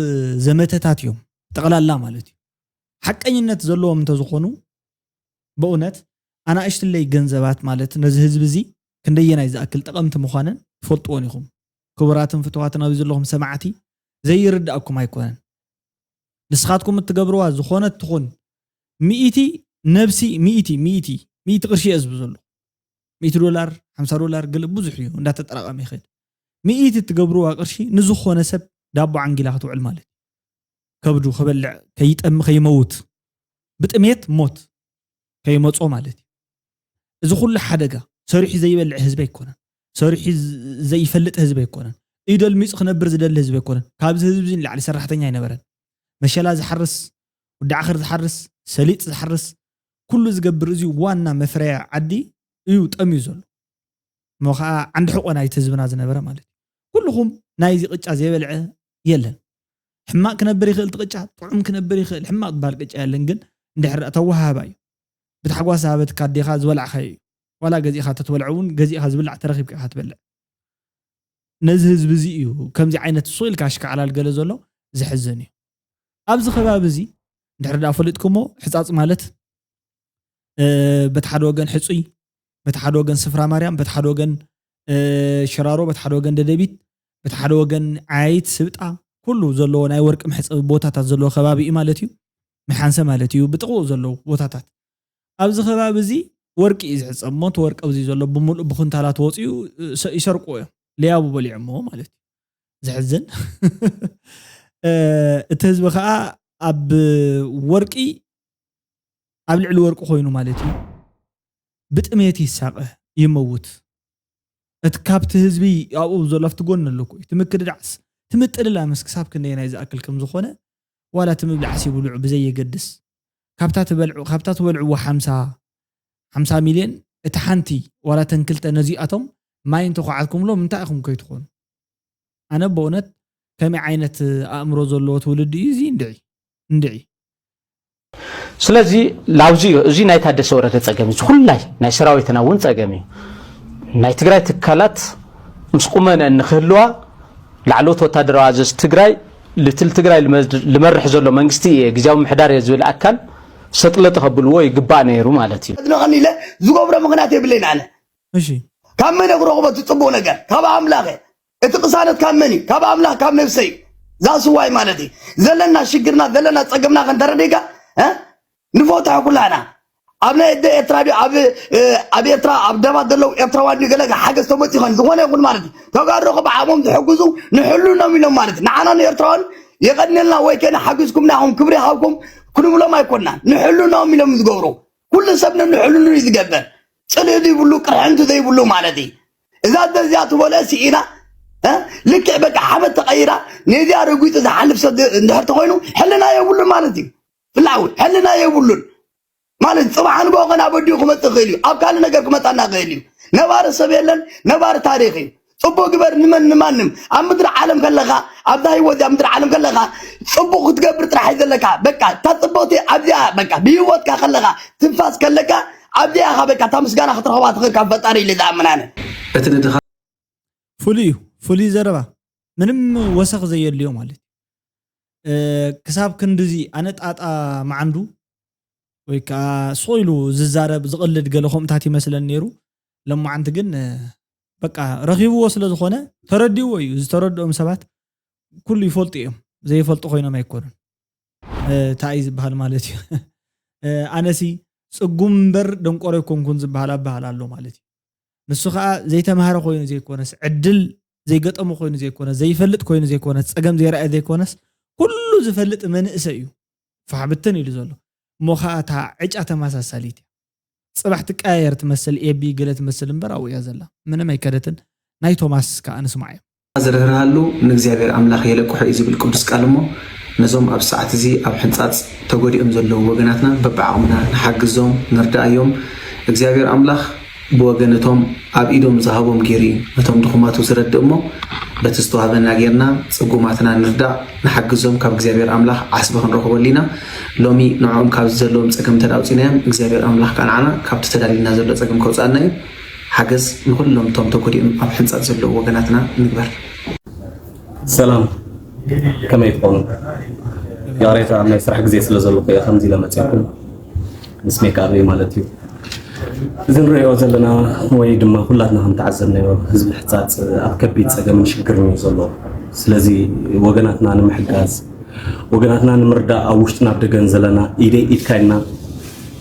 ዘመተታት እዮም ጠቕላላ ማለት እዩ ሓቀኝነት ዘለዎም እንተዝኾኑ በእውነት ኣናእሽትለይ ገንዘባት ማለት ነዚ ህዝቢ እዚ ክንደየናይ ዝኣክል ጠቐምቲ ምዃነን ትፈልጥዎን ኢኹም ክቡራትን ፍትዋትን ኣብዚ ዘለኹም ሰማዕቲ ዘይርድኣኩም ኣይኮነን ንስኻትኩም እትገብርዋ ዝኾነት ትኹን ሚእቲ ነብሲ ሚእቲ ሚእቲ ሚእቲ ቅርሺ እየ ዝብ ዘሎ ሚእቲ ዶላር ሓምሳ ዶላር ገለ ብዙሕ እዩ እንዳተጠራቐመ ይኸድ ሚእቲ እትገብርዋ ቅርሺ ንዝኾነ ሰብ ዳቦ ዓንጊላ ክትውዕል ማለት እዩ ከብዱ ክበልዕ ከይጠሚ ከይመውት ብጥሜት ሞት ከይመጾ ማለት እዩ እዚ ኩሉ ሓደጋ ሰሪሑ ዘይበልዕ ህዝቢ ኣይኮነን ሰሪሑ ዘይፈልጥ ህዝቢ ኣይኮነን እዩ ደልሚፁ ክነብር ዝደሊ ህዝቢ ኣይኮነን ካብዚ ህዝቢ ንላዕሊ ሰራሕተኛ ኣይነበረን መሸላ ዝሓርስ ወዲ ዓኸር ዝሓርስ ሰሊጥ ዝሓርስ ኩሉ ዝገብር እዚ ዋና መፍረያ ዓዲ እዩ ጠምዩ ዘሎ እሞ ከዓ ዓንዲ ሕቆ ናይቲ ህዝብና ዝነበረ ማለት እዩ። ኩልኹም ናይዚ ቅጫ ዘይበልዐ የለን። ሕማቕ ክነብር ይኽእል እቲ ቅጫ፣ ጥዑም ክነብር ይኽእል። ሕማቕ ዝበሃል ቅጫ የለን። ግን እንድሕር ደኣ ተወሃሃባ እዩ። ብታሕጓስ ዝሃበትካ ኣዴኻ ዝበላዕኻዮ እዩ። ዋላ ገዚእኻ ተትበልዖ እውን ገዚእኻ ዝብላዕ ተረኺብካ ኢኻ ትበልዕ። ነዚ ህዝቢ እዚ እዩ ከምዚ ዓይነት ሱቕ ኢልካ ኣሽካዕላል ገለ ዘሎ፣ ዘሕዝን እዩ። ኣብዚ ከባቢ እዚ እንድሕር ደኣ ፈሊጥኩሞ፣ ሕጻጽ ማለት በቲ ሓደ ወገን ሕጹይ፣ በቲ ሓደ ወገን ስፍራ ማርያም፣ በቲ ሓደ ወገን ሽራሮ፣ በቲ ሓደ ወገን ደደቢት፣ በቲ ሓደ ወገን ዓያይት፣ ስብጣ፣ ኩሉ ዘለዎ ናይ ወርቂ መሕጸቢ ቦታታት ዘለዎ ከባቢ እዩ ማለት እዩ። ምሓንሰ ማለት እዩ፣ ብጥቕኡ ዘለዉ ቦታታት። ኣብዚ ከባቢ እዚ ወርቂ እዩ ዝሕጸብ እሞ፣ እቲ ወርቂ ኣብዚ ዘሎ ብምሉእ ብኩንታላት ወጺኡ ይሰርቁ እዮም። ለያቡ በሊዖሞ ማለት እዩ። ዘሕዝን። እቲ ህዝቢ ከዓ ኣብ ወርቂ ኣብ ልዕሊ ወርቂ ኮይኑ ማለት እዩ። ብጥሜት ይሳቐ፣ ይመውት። እቲ ካብቲ ህዝቢ ኣብኡ ዘሎ ኣብቲ ጎኒ ኣለኩ እቲ ምክድዳዕስ ትምጥልላምስ ክሳብ ክንደየናይ ዝኣክል ከም ዝኾነ ዋላ እቲ ምብላዕስ ይብልዑ ብዘየገድስ ካብታ ትበልዑ ካብታ ትበልዕዎ ሓምሳ ሓምሳ ሚልዮን እቲ ሓንቲ ዋላ ተን ክልተ ነዚኣቶም ማይ እንተኳዓትኩምሎም እንታይ ኢኹም ከይትኾኑ? ኣነ በእውነት ከመይ ዓይነት ኣእምሮ ዘለዎ ትውልዲ እዩ እዚ እንድዒ እንድዒ ስለዚ ላውዚ እዩ እዚ ናይ ታደሰ ወረደ ጸገም እዩ ኩላይ ናይ ሰራዊትና እውን ጸገም እዩ ናይ ትግራይ ትካላት ምስ ቁመነ እንክህልዋ ላዕለዎት ወታደራዊ ኣዘዝ ትግራይ ልትል ትግራይ ልመርሕ ዘሎ መንግስቲ እየ ግዜያዊ ምሕዳር እየ ዝብል ኣካል ሰጥለጥ ከብልዎ ይግባእ ነይሩ ማለት እዩ። ኣድንቐኒ ኢለ ዝገብሮ ምኽንያት የብለይን ኣነ። እሺ ካብ መን እየ ክረኽቦ እቲ ፅቡቕ ነገር? ካብ ኣምላኽ እየ። እቲ ቅሳነት ካብ መን እዩ? ካብ ኣምላኽ ካብ ነብሰይ እዩ። ዛስዋይ ማለት እዩ ዘለና ሽግርና ዘለና ፀገምና ከንተረዲጋ ንፈትሖ ኩላና ኣብ ናይ ኣደ ኤርትራ ድዩ ኣብ ኣብ ኤርትራ ኣብ ደባት ዘለዉ ኤርትራውያን ድዩ ገለ ሓገዝ ተመፂ ይኾን ዝኾነ ይኹን ማለት እዩ ተጋድሮ ብዓቕሞም ዝሕግዙ ንሕሉኖም ኢሎም ማለት እዩ ንዓና ንኤርትራውያን የቐድነልና ወይ ከ ንሓግዝኩምና ኢኹም ክብሪ ይሃብኩም ክንብሎም ኣይኮንና ንሕሉኖም ኢሎም ዝገብሩ ኩሉ ሰብ ነንሕሉኑ እዩ ዝገብር ጽልኢ ዘይብሉ ቅርሕንቲ ዘይብሉ ማለት እዩ እዛ ኣደ እዚኣ ትበልኦ ስኢና ልክዕ በቃ ሓመድ ተቐይራ ነዚኣ ረጒጡ ዝሓልፍ ሰብ እንድሕር ተኾይኑ ሕልና የብሉን ማለት እዩ ፍላዊ ሕልና የብሉን ማለት ጽባሕ ንግሆ ከን ኣበዲኡ ክመጽእ ይኽእል እዩ ኣብ ካልእ ነገር ክመጻና ይኽእል እዩ ነባሪ ሰብ የለን ነባሪ ታሪኽ እዩ ጽቡቅ ግበር ንመን ንማንም ኣብ ምድሪ ዓለም ከለኻ ኣብዛ ህይወት ኣብ ምድሪ ዓለም ከለኻ ጽቡቅ ክትገብር ጥራሕ እዩ ዘለካ በቃ እታ ጽቡቅቲ ኣብዚኣ በቃ ብህይወትካ ከለኻ ትንፋስ ከለካ ኣብዚኣ ኢኻ በቃ እታ ምስጋና ክትረኽባ ትኽእል ካብ ፈጣሪ ኢለ ዝኣምን ኣነ እቲ ንድኻ ፍሉይ እዩ ፍሉይ ዘረባ ምንም ወሰኽ ዘየድልዮ ማለት እዩ ክሳብ ክንድዚ ኣነ ጣጣ መዓንዱ ወይ ከዓ ስቕ ኢሉ ዝዛረብ ዝቕልድ ገለ ከምኡታት ይመስለኒ ነይሩ። ለማዓንቲ ግን በቃ ረኺብዎ ስለ ዝኾነ ተረዲእዎ እዩ። ዝተረድኦም ሰባት ኩሉ ይፈልጡ እዮም። ዘይፈልጡ ኮይኖም ኣይኮኑን። እንታይ እዩ ዝበሃል ማለት እዩ። ኣነሲ ፅጉም እምበር ደንቆሮ ኣይኮንኩን ዝበሃል ኣበሃል ኣሎ ማለት እዩ። ንሱ ከዓ ዘይተምሃረ ኮይኑ ዘይኮነስ ዕድል ዘይገጠሞ ኮይኑ ዘይኮነስ ዘይፈልጥ ኮይኑ ዘይኮነስ ፀገም ዘይረኣየ ዘይኮነስ ኩሉ ዝፈልጥ መንእሰይ እዩ ፋሕ ብትን ኢሉ ዘሎ እሞ ከዓ እታ ዕጫ ተመሳሳሊት እያ ፅባሕ ትቀያየር ትመስል ኤቢ ገለ ትመስል እምበር ኣብኡ እያ ዘላ ምንም ኣይከደትን ናይ ቶማስ ከዓ ንስማዕ እዮም ዝርህርሃሉ ንእግዚኣብሔር ኣምላኽ የለቅሖ እዩ ዝብል ቅዱስ ቃል እሞ ነዞም ኣብ ሰዓት እዚ ኣብ ሕንጻጽ ተጎዲኦም ዘለዉ ወገናትና በብዓቕምና ንሓግዞም ንርዳኣዮም እግዚኣብሔር ኣምላኽ ብወገን እቶም ኣብ ኢዶም ዝሃቦም ገይሩ እዩ ነቶም ድኹማቱ ዝረድእ እሞ በቲ ዝተዋህበና ጌርና ጽጉማትና ንርዳእ ንሓግዞም ካብ እግዚኣብሔር ኣምላኽ ዓስቢ ክንረኽበሉ ኢና ሎሚ ንዕኦም ካብዚ ዘለዎም ጸገም እንተ ኣውፂናዮም እግዚኣብሔር ኣምላኽ ከዓ ንዓና ካብቲ ተዳልዩና ዘሎ ጸገም ከውፅኣና እዩ ሓገዝ ንኹሎም እቶም ተጎዲኦም ኣብ ሕንፃፅ ዘለዉ ወገናትና ንግበር። ሰላም ከመይ ትኾኑ? ይቕሬታ ኣብ ናይ ስራሕ ግዜ ስለ ዘለኹ እየ ከምዚ ኢለ መፂኹም ምስ ሜክኣበይ ማለት እዩ። እዚ ንሪኦ ዘለና ወይ ድማ ኩላትና ከም ተዓዘብናዮ ህዝቢ ሕፃፅ ኣብ ከቢድ ፀገምን ሽግርን እዩ ዘሎ። ስለዚ ወገናትና ንምሕጋዝ ወገናትና ንምርዳእ ኣብ ውሽጥን ኣብ ደገን ዘለና ኢደይ ኢድካ ኢልና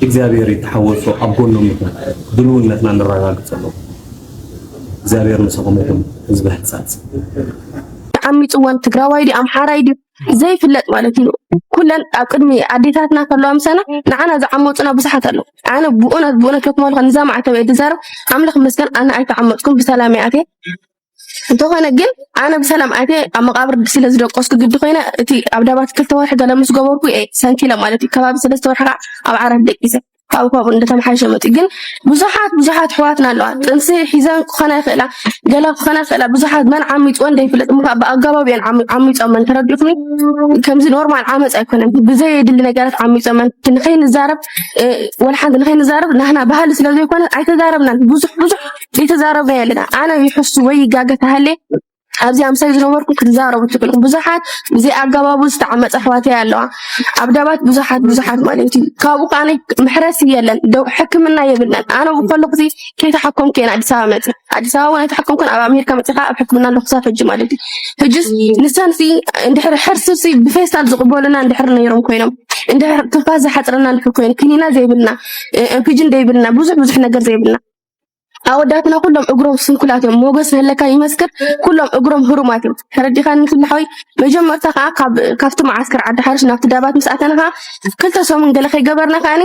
እግዚኣብሔር ይተሓወሶ ኣብ ጎኖም ይኹን ድልውነትና ነረጋግፀሎም እግዚኣብሔር ምሳኹም ይኹን ህዝቢ ሕፃፅ ዓሚፅወን ትግራዋይ ድዩ ኣምሓራይ ድዩ ዘይፍለጥ ማለት እዩ ኩለን ኣብ ቅድሚ ኣዴታትና ከለዋ ምሳና ንዓና ዝዓመፁና ብዙሓት ኣለዉ ኣነ ብእውነት ብእውነት ለኩማልካ ንዛ ማዕተብ እየ ዝዛረብ ኣምላኽ መስገን ኣነ ኣይተዓመፅኩም ብሰላም እየ ኣትየ እንተኾነ ግን ኣነ ብሰላም ኣትየ ኣብ መቃብር ስለ ዝደቀስኩ ግዲ ኮይነ እቲ ኣብ ዳባት ክልተ ወርሒ ገለ ምስ ገበርኩ እየ ሰንኪለ ማለት እዩ ከባቢ ሰለስተ ወርሒ ከዓ ኣብ ዓራት ደቂሰ ካብኡ ካብኡ እንደተመሓየሸ መፅእ። ግን ብዙሓት ብዙሓት ኣሕዋትና ኣለዋ፣ ጥንሲ ሒዘን ክኾና ይኽእላ፣ ገለ ክኾና ይኽእላ። ብዙሓት መን ዓሚፅወን ዘይፍለጥ እሞ ከዓ ብኣገባቡ እየን ዓሚ- ዓሚፆመን። ተረዲኹም? ከምዚ ኖርማል ዓመፅ ኣይኮነን፣ ብዘየድሊ ነገራት ዓሚፆመን። ንኸይንዛረብ እ፣ ወላ ሓንቲ ንኸይንዛረብ ናህና ባህሊ ስለ ዘይኮነ ኣይተዛረብናን። ብዙሕ ብዙሕ ዘይተዛረብና ኣለና። ኣነ ይሕሱ ወይ ይጋገ ተሃልየ ኣብዚ ኣምሳይ ዝነበርኩም ክትዛረቡ ትኽእሉ። ብዙሓት ብዘይ ኣገባቡ ዝተዓመፀ ኣሕዋተይ ኣለዋ ኣብ ደባት፣ ብዙሓት ብዙሓት ማለት እዩ። ካብኡ ከዓ ምሕረት የለን፣ ደው ሕክምና የብልናን። ኣነ ብከለኹ ከይተሓከምኩ እየን ኣዲስ ኣበባ መፅእ። ኣዲስ ኣበባ እውን ኣይተሓከምኩን፣ ኣብ ኣሜሪካ መፅእ ከዓ ኣብ ሕክምና ኣለኹ ክሳብ ሕጂ ማለት እዩ። ሕጅስ ንሰንሲ እንድሕር ሕርስሲ ብፌስታል ዝቕበሉና እንድሕር ነይሮም ኮይኖም፣ እንድሕር ትንፋስ ዝሓፅረና እንድሕር ኮይኑ፣ ክኒና ዘይብልና፣ ኦክጅን ዘይብልና፣ ብዙሕ ብዙሕ ነገር ዘይብልና፣ ኣወዳትና ኩሎም እግሮም ስንኩላት እዮም። ሞገስ ንህለካ ይመስክር፣ ኩሎም እግሮም ህሩማት እዮም። ተረዲኻኒ ክልሓወይ? መጀመርታ ከዓ ካብ ካብቲ መዓስከር ዓዲ ሓርሽ ናብቲ ዳባት ምስ ኣተና ከዓ ክልተ ሰሙን ገለ ከይገበርና ከዓኒ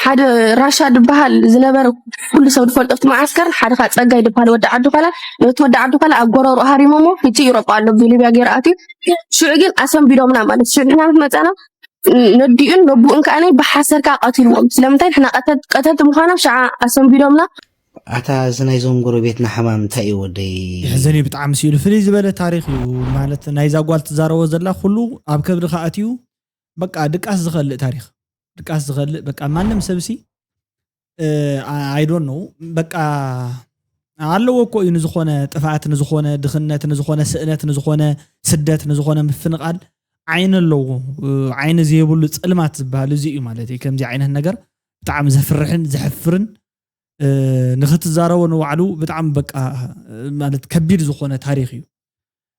ሓደ ራሻ ዝበሃል ዝነበረ ኩሉ ሰብ ዝፈልጦ ኣብቲ መዓስከር ሓደ ከዓ ፀጋይ ዝበሃል ወዲ ዓዲ ኳላ፣ ነቲ ወዲ ዓዲ ኳላ ኣብ ጎረሩ ሃሪሞሞ ሕጂ ኢሮጳ ኣሎ ብሊብያ ገይሩ ኣትዩ። ሽዑ ግን ኣሰንቢዶምና ማለት ሽዑ ንሕና ምስ መፃና ነዲኡን ነቡኡን ከዓኒ ብሓሰር ከዓ ቀቲልዎም። ስለምንታይ ንሕና ቀተል- ቀተልቲ ምዃኖም ሽዓ ኣሰንቢዶምና። ኣታ እዚ ናይዞም ጎረቤትና ሕማም እንታይ እዩ ወደይ? ይሕዘን እዩ ብጣዕሚ ስኢሉ ፍልይ ዝበለ ታሪክ እዩ ማለት ናይዛ ጓል ትዛረቦ ዘላ ኩሉ ኣብ ከብድካ ኣትዩ በቃ ድቃስ ዝኸልእ ታሪክ ድቃስ ዝኸልእ በቃ ማንም ሰብሲ ኣይዶን ነው በቃ ኣለዎ እኮ እዩ ንዝኾነ ጥፍኣት ንዝኾነ ድኽነት ንዝኾነ ስእነት ንዝኾነ ስደት ንዝኾነ ምፍንቓል ዓይኒ ኣለዎ ዓይኒ ዘይብሉ ፀልማት ዝበሃል እዚ እዩ ማለት እዩ ከምዚ ዓይነት ነገር ብጣዕሚ ዘፍርሕን ዘሕፍርን ንክትዛረቦ ንባዕሉ ብጣዕሚ በቃ ማለት ከቢድ ዝኾነ ታሪክ እዩ።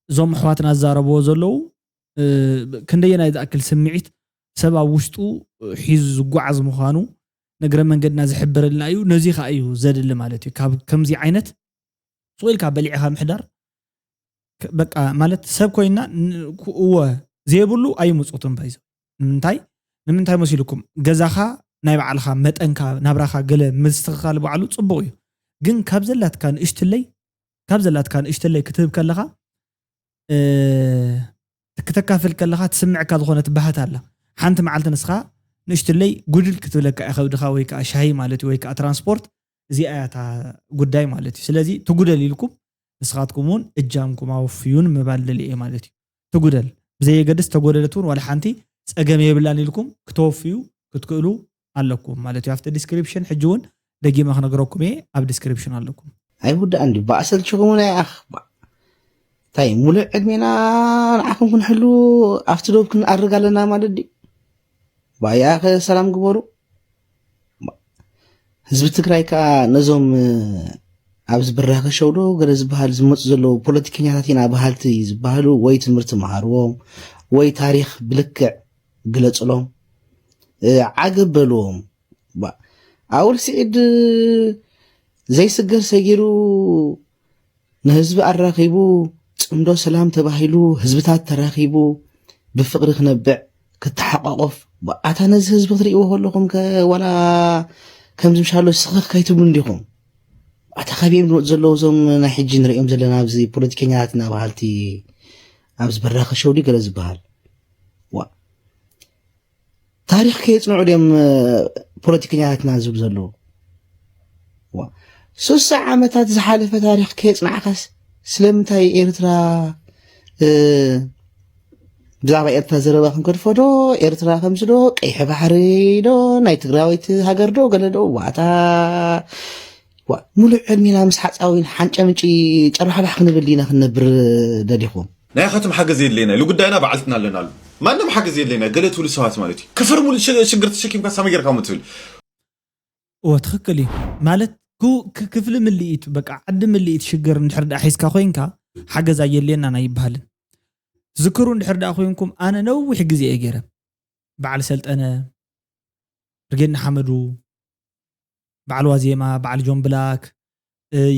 እዞም ኣሕዋትና ዝዛረብዎ ዘለዉ ክንደየናይ ዝኣክል ስምዒት ሰብ ኣብ ውሽጡ ሒዙ ዝጓዓዝ ምዃኑ ንእግረ መንገድና ዝሕብረልና እዩ። ነዚ ከዓ እዩ ዘድሊ ማለት እዩ። ካብ ከምዚ ዓይነት ሱቕ ኢልካ በሊዕኻ ምሕዳር በቃ ማለት ሰብ ኮይና እወ ዘይብሉ ኣይምፁትን ባይዞ ንምንታይ ንምንታይ መሲልኩም ገዛኻ ናይ ባዕልኻ መጠንካ ናብራኻ ገለ ምስትኽኻል ባዕሉ ፅቡቕ እዩ ግን ካብ ዘላትካ ንእሽትለይ ካብ ዘላትካ ንእሽትለይ ክትህብ ከለኻ ክተካፍል ከለኻ ትስምዕካ ዝኾነት ባህታ ኣላ ሓንቲ መዓልቲ ንስኻ ንእሽትለይ ጉድል ክትብለካ እያ ከብድኻ ወይ ከዓ ሻሂ ማለት እዩ ወይ ከዓ ትራንስፖርት እዚኣ እያ እታ ጉዳይ ማለት እዩ ስለዚ ትጉደል ኢልኩም ንስኻትኩም እውን እጃምኩም ኣወፍዩን ምባል ደልየ ማለት እዩ ትጉደል ብዘየገድስ ተጎደለት እውን ዋላ ሓንቲ ፀገም የብላን ኢልኩም ክተወፍዩ ክትክእሉ ኣለኩም ማለት እዩ ኣብቲ ዲስክሪፕሽን ሕጂ እውን ደጊመ ክነግረኩም እየ ኣብ ዲስክሪፕሽን ኣለኩም ኣይውዳእን ድዩ ብኣሰልችኹም ናይ ኣኽ እንታይ ሙሉእ ዕድሜና ንዓኹም ክንሕሉ ኣብቲ ዶብ ክንኣርግ ኣለና ማለት ድዩ ባያኸ ሰላም ግበሩ ህዝቢ ትግራይ ከዓ ነዞም ኣብዚ ብራኸ ሸው ዶ ገለ ዝበሃል ዝመፁ ዘለዉ ፖለቲከኛታት ኢና በሃልቲ ዝበሃሉ ወይ ትምህርቲ መሃርዎም ወይ ታሪክ ብልክዕ ግለፅሎም ዓገብ በልዎም ኣውል ስዒድ ዘይስገር ሰጊሩ ንህዝቢ ኣራኺቡ ፅምዶ ሰላም ተባሂሉ ህዝብታት ተራኺቡ ብፍቕሪ ክነብዕ ክተሓቋቆፍ ኣታ ነዚ ህዝቢ ክትርእይዎ ከለኹም ከ ዋላ ከምዚ ምሻሎ ስኽኽ ከይትብሉ እንዲኹም ኣታ ካበዮም ዝመፁ ዘለዉ እዞም ናይ ሕጂ ንሪኦም ዘለና ኣብዚ ፖለቲከኛታት እና በሃልቲ ኣብዚ በራኸ ሸውዲ ገለ ዝበሃል ዋ ታሪክ ከየፅንዑ ድዮም ፖለቲከኛታትና ዝብሉ ዘለዉ ስሳ ዓመታት ዝሓለፈ ታሪክ ከየፅናዕካስ ስለምንታይ ኤርትራ ብዛዕባ ኤርትራ ዘረባ ክንገድፎ ዶ ኤርትራ ከምዚ ዶ ቀይሕ ባሕሪ ዶ ናይ ትግራወይቲ ሃገር ዶ ገለ ዶ ዋታ ሙሉእ ዕድሜና ምስ ሓፃዊን ሓንጨምጪ ጨርባሕባሕ ክንብል ዲና ክንነብር ደሊኹም ናይ ካትም ሓገዝ የድለየና ኢሉ ጉዳይና ባዕልትና ኣለናሉ ማንም ሓገዝ የድለየና ገለ ትብሉ ሰባት ማለት እዩ ክፍር ሙሉ ሽግር ተሸኪምካ ሳመይ ጌርካ ሞ ትብል እወ ትኽክል እዩ ማለት ክፍሊ ምልኢት በቃ ዓዲ ምልኢት ሽግር እንድሕር ደኣ ሒዝካ ኮይንካ ሓገዝ ኣየድልየናን ኣይበሃልን ትዝክሩ እንድሕር ደኣ ኮይንኩም ኣነ ነዊሕ ግዜ እየ ገይረ በዓል ሰልጠነ ብርጌድ ንሓመዱ በዓል ዋዜማ በዓል ጆን ብላክ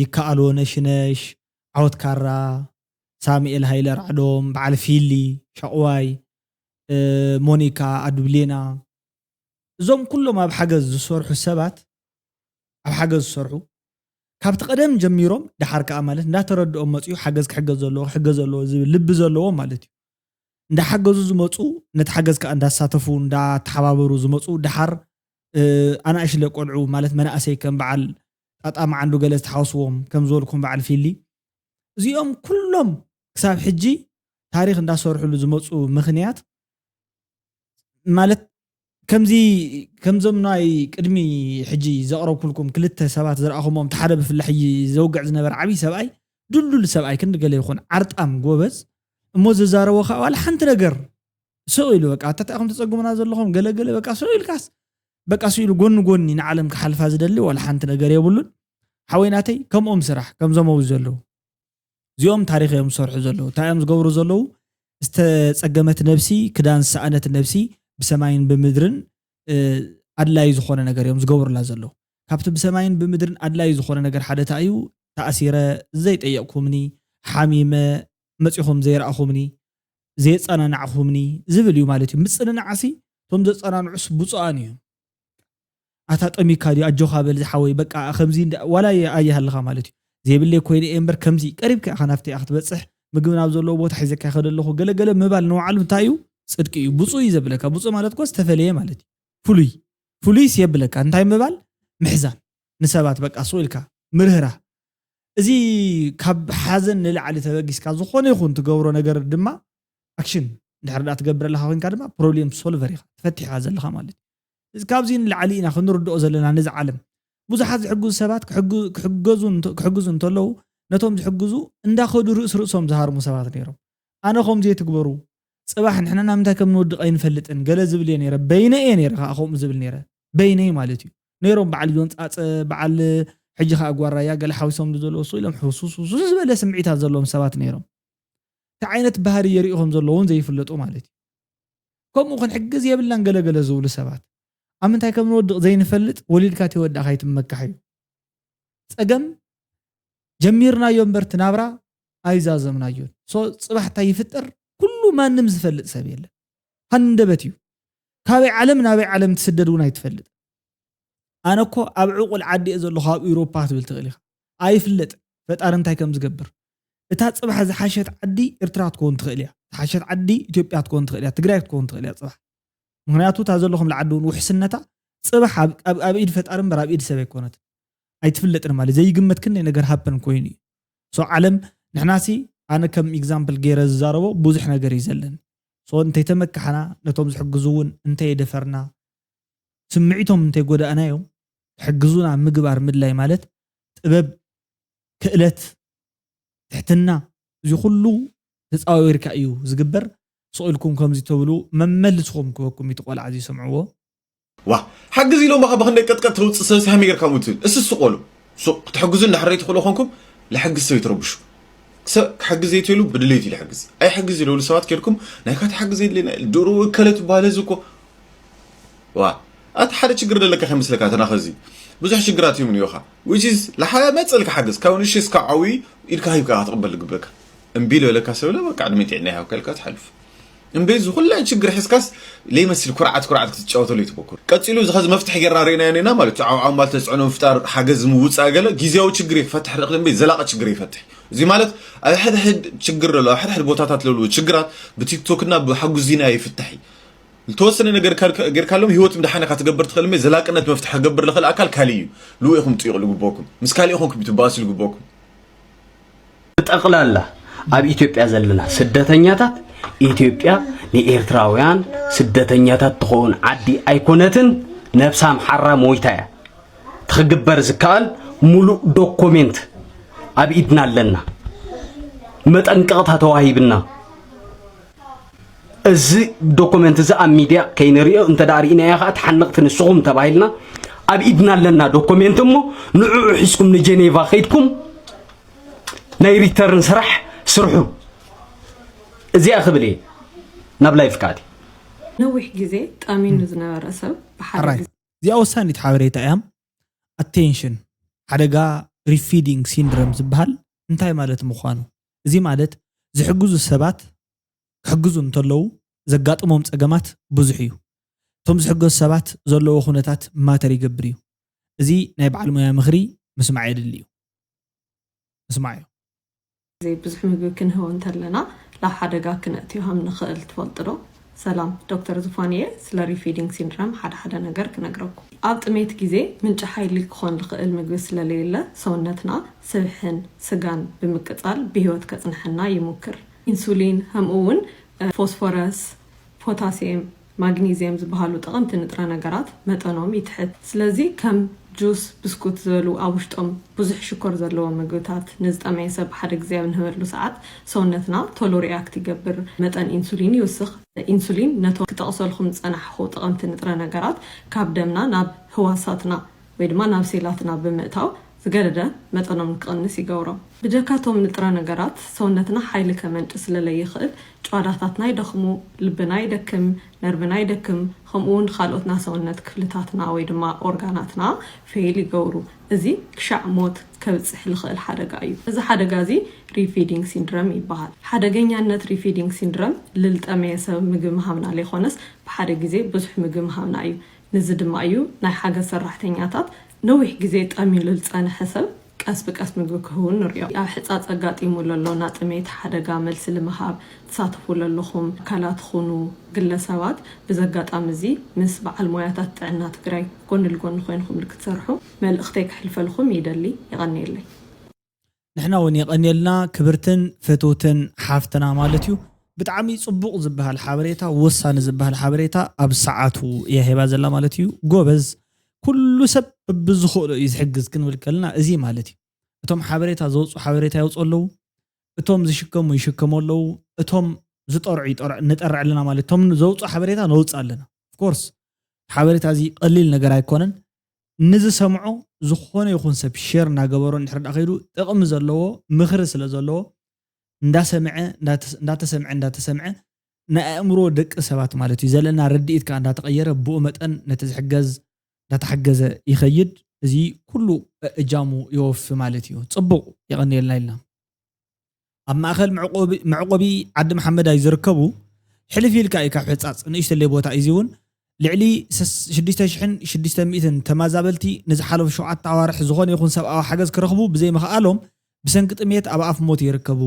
ይከኣሎ ነሽነሽ ዓወት ካራ ሳሙኤል ሃይለ ራዕዶም በዓል ፊሊ ሸቕዋይ ሞኒካ ኣዱብሌና እዞም ኩሎም ኣብ ሓገዝ ዝሰርሑ ሰባት ኣብ ሓገዝ ዝሰርሑ ካብቲ ቀደም ጀሚሮም ደሓር ከዓ ማለት እንዳተረድኦም መፅኡ ሓገዝ ክሕገዝ ዘለዎ ክሕገዝ ዘለዎ ዝብል ልቢ ዘለዎ ማለት እዩ እንዳሓገዙ ዝመፁ ነቲ ሓገዝ ከዓ እንዳሳተፉ እንዳተሓባበሩ ዝመፁ ደሓር ኣናእሽለ ቆልዑ ማለት መናእሰይ ከም በዓል ጣጣ መዓንዱ ገለ ዝተሓወስዎም ከም ዝበልኩም በዓል ፊሊ እዚኦም ኩሎም ክሳብ ሕጂ ታሪኽ እንዳሰርሕሉ ዝመፁ ምኽንያት ማለት ከምዚ ከምዞም ናይ ቅድሚ ሕጂ ዘቕረብኩልኩም ክልተ ሰባት ዝረኣኹሞም ሓደ ብፍላ ሕጂ ዘውግዕ ዝነበረ ዓብዪ ሰብኣይ ድልዱል ሰብኣይ ክንዲ ገለ ይኹን ዓርጣም ጎበዝ እሞ ዝዛረቦ ከዓ ዋላ ሓንቲ ነገር ስቕ ኢሉ በቃ ኣታታኹም ተፀግሙና ዘለኹም ገለገለ በቃ ስቕ ኢልካስ በቃ ስኢሉ ጎኒ ጎኒ ንዓለም ክሓልፋ ዝደሊ ዋላ ሓንቲ ነገር የብሉን። ሓወይ ናተይ ከምኦም ስራሕ ከምዞም ኣብዚ ዘለዉ እዚኦም ታሪኽ እዮም ዝሰርሑ ዘለዉ እንታይ እዮም ዝገብሩ ዘለዉ ዝተፀገመት ነብሲ ክዳን ዝሰኣነት ነብሲ ብሰማይን ብምድርን ኣድላይ ዝኾነ ነገር እዮም ዝገብሩላ ዘለዉ ካብቲ ብሰማይን ብምድርን ኣድላይ ዝኾነ ነገር ሓደ እንታይ እዩ ተኣሲረ ዘይጠየቕኩምኒ ሓሚመ መፂኹም ዘይረኣኹምኒ ዘየፀናናዕኹምኒ ዝብል እዩ ማለት እዩ ምፅንናዕሲ እቶም ዘፀናንዑስ ብፁኣን እዮም ኣታ ጠሚካ ድዩ ኣጆኻ በል ዝሓወይ በቃ ከምዚ ዋላ ኣይሃልኻ ማለት እዩ ዘይብለይ ኮይነ እየ እምበር ከምዚ ቀሪብካ ኢኻ ናብቲ ኢኻ ክትበፅሕ ምግቢ ናብ ዘለዎ ቦታ ሒዘካ ይኸደ ኣለኹ ገለገለ ምባል ንባዕሉ እንታይ እዩ ፅድቂ እዩ ብፁ እዩ ዘብለካ ብፁ ማለት ኮ ዝተፈለየ ማለት እዩ ፍሉይ ፍሉይስ የብለካ እንታይ ምባል ምሕዛን ንሰባት በቃ ስቕ ኢልካ ምርህራ እዚ ካብ ሓዘን ንላዕሊ ተበጊስካ ዝኾነ ይኹን ትገብሮ ነገር ድማ ኣክሽን እንድሕር ዳ ትገብር ኣለካ ኮይንካ ድማ ፕሮብሌም ሶልቨር ኢኻ ትፈትሕ ኢኻ ዘለካ ማለት እዩ እዚ ካብዚ ንላዕሊ ኢና ክንርድኦ ዘለና ነዚ ዓለም ብዙሓት ዝሕግዙ ሰባት ክሕግዙ እንተለዉ ነቶም ዝሕግዙ እንዳኸዱ ርእስ ርእሶም ዝሃርሙ ሰባት ነይሮም ኣነ ከምዚ የትግበሩ ፅባሕ ንሕና ናብ ምንታይ ከም ንወድቕ ኣይንፈልጥን ገለ ዝብል እየ ነይረ በይነ እየ ነይረ ከዓ ከምኡ ዝብል ነይረ በይነይ ማለት እዩ ነይሮም በዓል ጆን ፃፀ በዓል ሕጂ ከዓ ጓራያ ገለ ሓዊሶም ዘለዉ እሱ ኢሎም ሕሱስ ዝበለ ስምዒታት ዘለዎም ሰባት ነይሮም እንታይ ዓይነት ባህሪ የርእዩ ከም ዘለዉ እውን ዘይፍለጡ ማለት እዩ ከምኡ ክንሕግዝ የብልናን ገለገለ ዝብሉ ሰባት ኣብ ምንታይ ከም ንወድቕ ዘይንፈልጥ ወሊድካ ተወዳእካ ይትመካሕ እዩ ፀገም ጀሚርናዮ እምበር እቲ ናብራ ኣይዛዘምናዮን ሶ ፅባሕ እንታይ ይፍጠር ኩሉ ማንም ዝፈልጥ ሰብ የለን ሃንደበት እዩ ካበይ ዓለም ናበይ ዓለም ትስደድ እውን ኣይትፈልጥ ኣነ እኮ ኣብ ዕቑል ዓዲ እየ ዘለኹ ኣብ ኤውሮፓ ክትብል ትኽእል ኢኻ ኣይፍለጥ ፈጣሪ እንታይ ከም ዝገብር እታ ፅባሕ ዝሓሸት ዓዲ ኤርትራ ክትከውን ትኽእል እያ ዝሓሸት ዓዲ ኢትዮጵያ ክትከውን ትኽእል እያ ትግራይ ክትከውን ትኽእል እያ ፅባሕ ምክንያቱ እታ ዘለኹም ዓዲ እውን ውሕስነታ ፅባሕ ኣብ ኢድ ፈጣሪ እምበር ኣብ ኢድ ሰብ ኣይኮነት ኣይትፍለጥን ማለት ዘይግመት ክንደይ ነገር ሃፕን ኮይኑ እዩ ሶ ዓለም ንሕናሲ ኣነ ከም ኤግዛምፕል ገይረ ዝዛረቦ ብዙሕ ነገር እዩ ዘለኒ ሶ እንተይተመካሕና ነቶም ዝሕግዙ እውን እንተየደፈርና ስምዒቶም እንተይጎዳእናዮም ክሕግዙና ምግባር ምድላይ ማለት ጥበብ ክእለት ትሕትና እዚ ኩሉ ተፃዋዊርካ እዩ ዝግበር ስቕ ኢልኩም ከምዚ ተብሉ መመልስኹም ክበኩም እዩ ቆልዓ ዝሰምዕዎ ዋ ሓግዝ ኢሎም ኻ ብክንደይ ቀጥቀጥ ተውፅእ ሰብ ሳሚ ጌርካ ምትብል እስስ ቆሉ ሱቕ ክትሕግዙ እንዳሕረይ ትኽእሉ ኮንኩም ለሕግዝ ሰብ ይትረብሹ ሰብ ክሕግዝ ዘይትሉ ብድሌት እዩ ልሕግዝ ኣይሕግዝ ይለብሉ ሰባት ኬድኩም ናይ ካትሓግዝ የድሌና ድሩ እከለ ትበሃል ህዝቢ እኮ ዋ ኣቲ ሓደ ችግር ዘለካ ከይመስለካ ተናኸዚ ብዙሕ ችግራት እዮም ንዮኻ which is ለሓ መፀልካ ሓግዝ ካብ ንሽ እስካ ዓዊ ኢድካ ሂብካ ክትቕበል ዝግበካ እምቢ ዝበለካ ሰብ ለ በቃ ዕድመ ጥዕና ይሃብካ ኢልካ ትሓልፍ እምበይ እዚ ኩላ ችግር ሒዝካስ ለይመስል ኩርዓት ኩርዓት ክትጫወተሉ ይትበኩር ቀፂሉ እዚ ከዚ መፍትሒ ጌርና ርኢናዮ ኔና ማለት እዩ ዓብዓብ ማለት ተፅዕኖ ምፍጣር ሓገዝ ምውፃእ ገለ ግዜያዊ ችግር ይፈትሕ ርክል እምበይ ዘላቂ ችግር ይፈትሕ እዚ ማለት ኣብ ሕድሕድ ችግር ዘሎ ኣብ ሕድሕድ ቦታታት ለሉ ችግራት ብቲክቶክና ብሓጉዚና ይፍትሕ እዩ ዝተወሰነ ነገር ጌርካሎም ህይወት ምድሓነ ካትገብር ትኽእል እምበይ ዘላቅነት መፍትሒ ክገብር ልኽእል ኣካል ካሊእ እዩ ልኡ ኢኹም ጥይቕ ልግበኩም ምስ ካሊእ ኢኹም ክም ትበኣሱ ልግበኩም ብጠቕላላ ኣብ ኢትዮጵያ ዘለና ስደተኛታት ኢትዮጵያ ንኤርትራውያን ስደተኛታት ትኸውን ዓዲ ኣይኮነትን ነብሳ ኣምሓራ ሞይታ እያ እቲ ክግበር ዝከኣል ሙሉእ ዶኮሜንት ኣብ ኢድና ኣለና መጠንቀቕታ ተዋሂብና እዚ ዶኮመንት እዚ ኣብ ሚድያ ከይንሪኦ እንተ ደኣ ርኢናዮ ከዓ ተሓነቕቲ ንስኹም ተባሂልና ኣብ ኢድና ኣለና ዶኮሜንት እሞ ንዕኡ ሒዝኩም ንጀኔቫ ከይድኩም ናይ ሪተርን ስራሕ ስርሑ እዚኣ ክብል እየ ናብ ላይፍ ከኣቲ ነዊሕ ግዜ ጠሚኑ ዝነበረ ሰብ ብሓደ ኣራይ ግዜ እዚኣ ወሳኒት ሓበሬታ እያ ኣቴንሽን ሓደጋ ሪፊዲንግ ሲንድረም ዝበሃል እንታይ ማለት ምዃኑ እዚ ማለት ዝሕግዙ ሰባት ክሕግዙ እንተለዉ ዘጋጥሞም ፀገማት ብዙሕ እዩ። እቶም ዝሕገዙ ሰባት ዘለዎ ኩነታት ማተር ይገብር እዩ። እዚ ናይ በዓል ሞያ ምኽሪ ምስማዕ የድሊ እዩ። ምስማዕ እዩ። ግዜ ብዙሕ ምግቢ ክንህቦ እንተለና ናብ ሓደጋ ክነእትዮ ከም ንኽእል ትፈልጡ ዶ? ሰላም፣ ዶክተር ዝፋን እየ። ስለ ሪፊዲንግ ሲንድረም ሓደ ሓደ ነገር ክነግረኩም። ኣብ ጥሜት ግዜ ምንጪ ሓይሊ ክኾን ዝኽእል ምግቢ ስለለየለ፣ ሰውነትና ስብሕን ስጋን ብምቅጻል ብህይወት ከጽንሐና ይሙክር። ኢንሱሊን፣ ከምኡ እውን ፎስፎረስ፣ ፖታሲየም፣ ማግኒዚየም ዝበሃሉ ጠቐምቲ ንጥረ ነገራት መጠኖም ይትሕት። ስለዚ ከም ጁስ፣ ብስኩት ዝበሉ ኣብ ውሽጦም ብዙሕ ሽኮር ዘለዎም ምግብታት ንዝጠመየ ሰብ ሓደ ግዜ ኣብ ንህበሉ ሰዓት ሰውነትና ቶሎ ሪያክት ይገብር፣ መጠን ኢንሱሊን ይውስኽ። ኢንሱሊን ነቶም ክጠቕሰልኩም ዝጸናሕኹ ጠቐምቲ ንጥረ ነገራት ካብ ደምና ናብ ህዋሳትና ወይ ድማ ናብ ሴላትና ብምእታው ዝገደደ መጠኖም ክቕንስ ይገብሮም። ብጀካቶም ንጥረ ነገራት ሰውነትና ሓይሊ ከመንጭ ስለለይኽእል ጭዋዳታትና ይደኽሙ፣ ልብና ይደክም፣ ነርቭና ይደክም፣ ከምኡ እውን ካልኦት ናይ ሰውነት ክፍልታትና ወይ ድማ ኦርጋናትና ፌል ይገብሩ። እዚ ክሻዕ ሞት ከብጽሕ ዝኽእል ሓደጋ እዩ። እዚ ሓደጋ እዚ ሪፊዲንግ ሲንድረም ይበሃል። ሓደገኛነት ሪፊዲንግ ሲንድረም ልልጠመየ ሰብ ምግቢ ምሃብና ዘይኮነስ ብሓደ ግዜ ብዙሕ ምግቢ ምሃብና እዩ። ንዚ ድማ እዩ ናይ ሓገዝ ሰራሕተኛታት ነዊሕ ግዜ ጠምዩ ልዝጸንሐ ሰብ ቀስ ብቀስ ምግቢ ክህቡ ንሪኦ። ኣብ ሕጻጽ ኣጋጢሙ ለሎ ናጥሜት ሓደጋ መልሲ ልምሃብ ትሳተፉ ለለኹም ኣካላት ኹኑ ግለሰባት፣ ብዚ ኣጋጣሚ እዚ ምስ በዓል ሞያታት ጥዕና ትግራይ ጎኒ ልጎኒ ኮይንኹም ክትሰርሑ መልእኽተይ ክሕልፈልኹም ይደሊ። የቐንየለይ። ንሕና እውን የቐንየልና ክብርትን ፍትውትን ሓፍትና ማለት እዩ። ብጣዕሚ ጽቡቕ ዝበሃል ሓበሬታ፣ ወሳኒ ዝበሃል ሓበሬታ ኣብ ሰዓቱ እያ ሂባ ዘላ ማለት እዩ። ጎበዝ፣ ኩሉ ሰብ ብዝኽእሎ እዩ ዝሕግዝ ክንብል ከለና እዚ ማለት እዩ። እቶም ሓበሬታ ዘውፁ ሓበሬታ የውፁ ኣለዉ፣ እቶም ዝሽከሙ ይሽከሙ ኣለዉ፣ እቶም ዝጠርዑ ይጠርዑ፣ ንጠርዕ ኣለና ማለት እቶም ዘውፁ ሓበሬታ ነውፅ ኣለና። ኦፍኮርስ ሓበሬታ እዚ ቀሊል ነገር ኣይኮነን። ንዝሰምዖ ዝኾነ ይኹን ሰብ ሸር እናገበሮ እንድሕር ዳ ከይዱ ጥቕሚ ዘለዎ ምኽሪ ስለ ዘለዎ እንዳሰምዐ እንዳተሰምዐ እንዳተሰምዐ ናይ ኣእምሮ ደቂ ሰባት ማለት እዩ ዘለና ርድኢት ከዓ እንዳተቐየረ ብኡ መጠን ነቲ ዝሕገዝ እንዳተሓገዘ ይኸይድ። እዚ ኩሉ እጃሙ የወፊ ማለት እዩ። ፅቡቕ የቐንየልና ኢልና ኣብ ማእኸል መዕቆቢ ዓዲ መሓመዳይ ዝርከቡ ሕልፍ ኢልካ እዩ ካብ ሕፃፅ ንእሽተለይ ቦታ እዩ እውን ልዕሊ ሽዱሽተ ሽሕን ሽዱሽተ ሚእትን ተማዛበልቲ ንዝሓለፉ ሸውዓተ ኣዋርሕ ዝኾነ ይኹን ሰብኣዊ ሓገዝ ክረኽቡ ብዘይምኽኣሎም ብሰንኪ ጥሜት ኣብ ኣፍ ሞት ይርከቡ።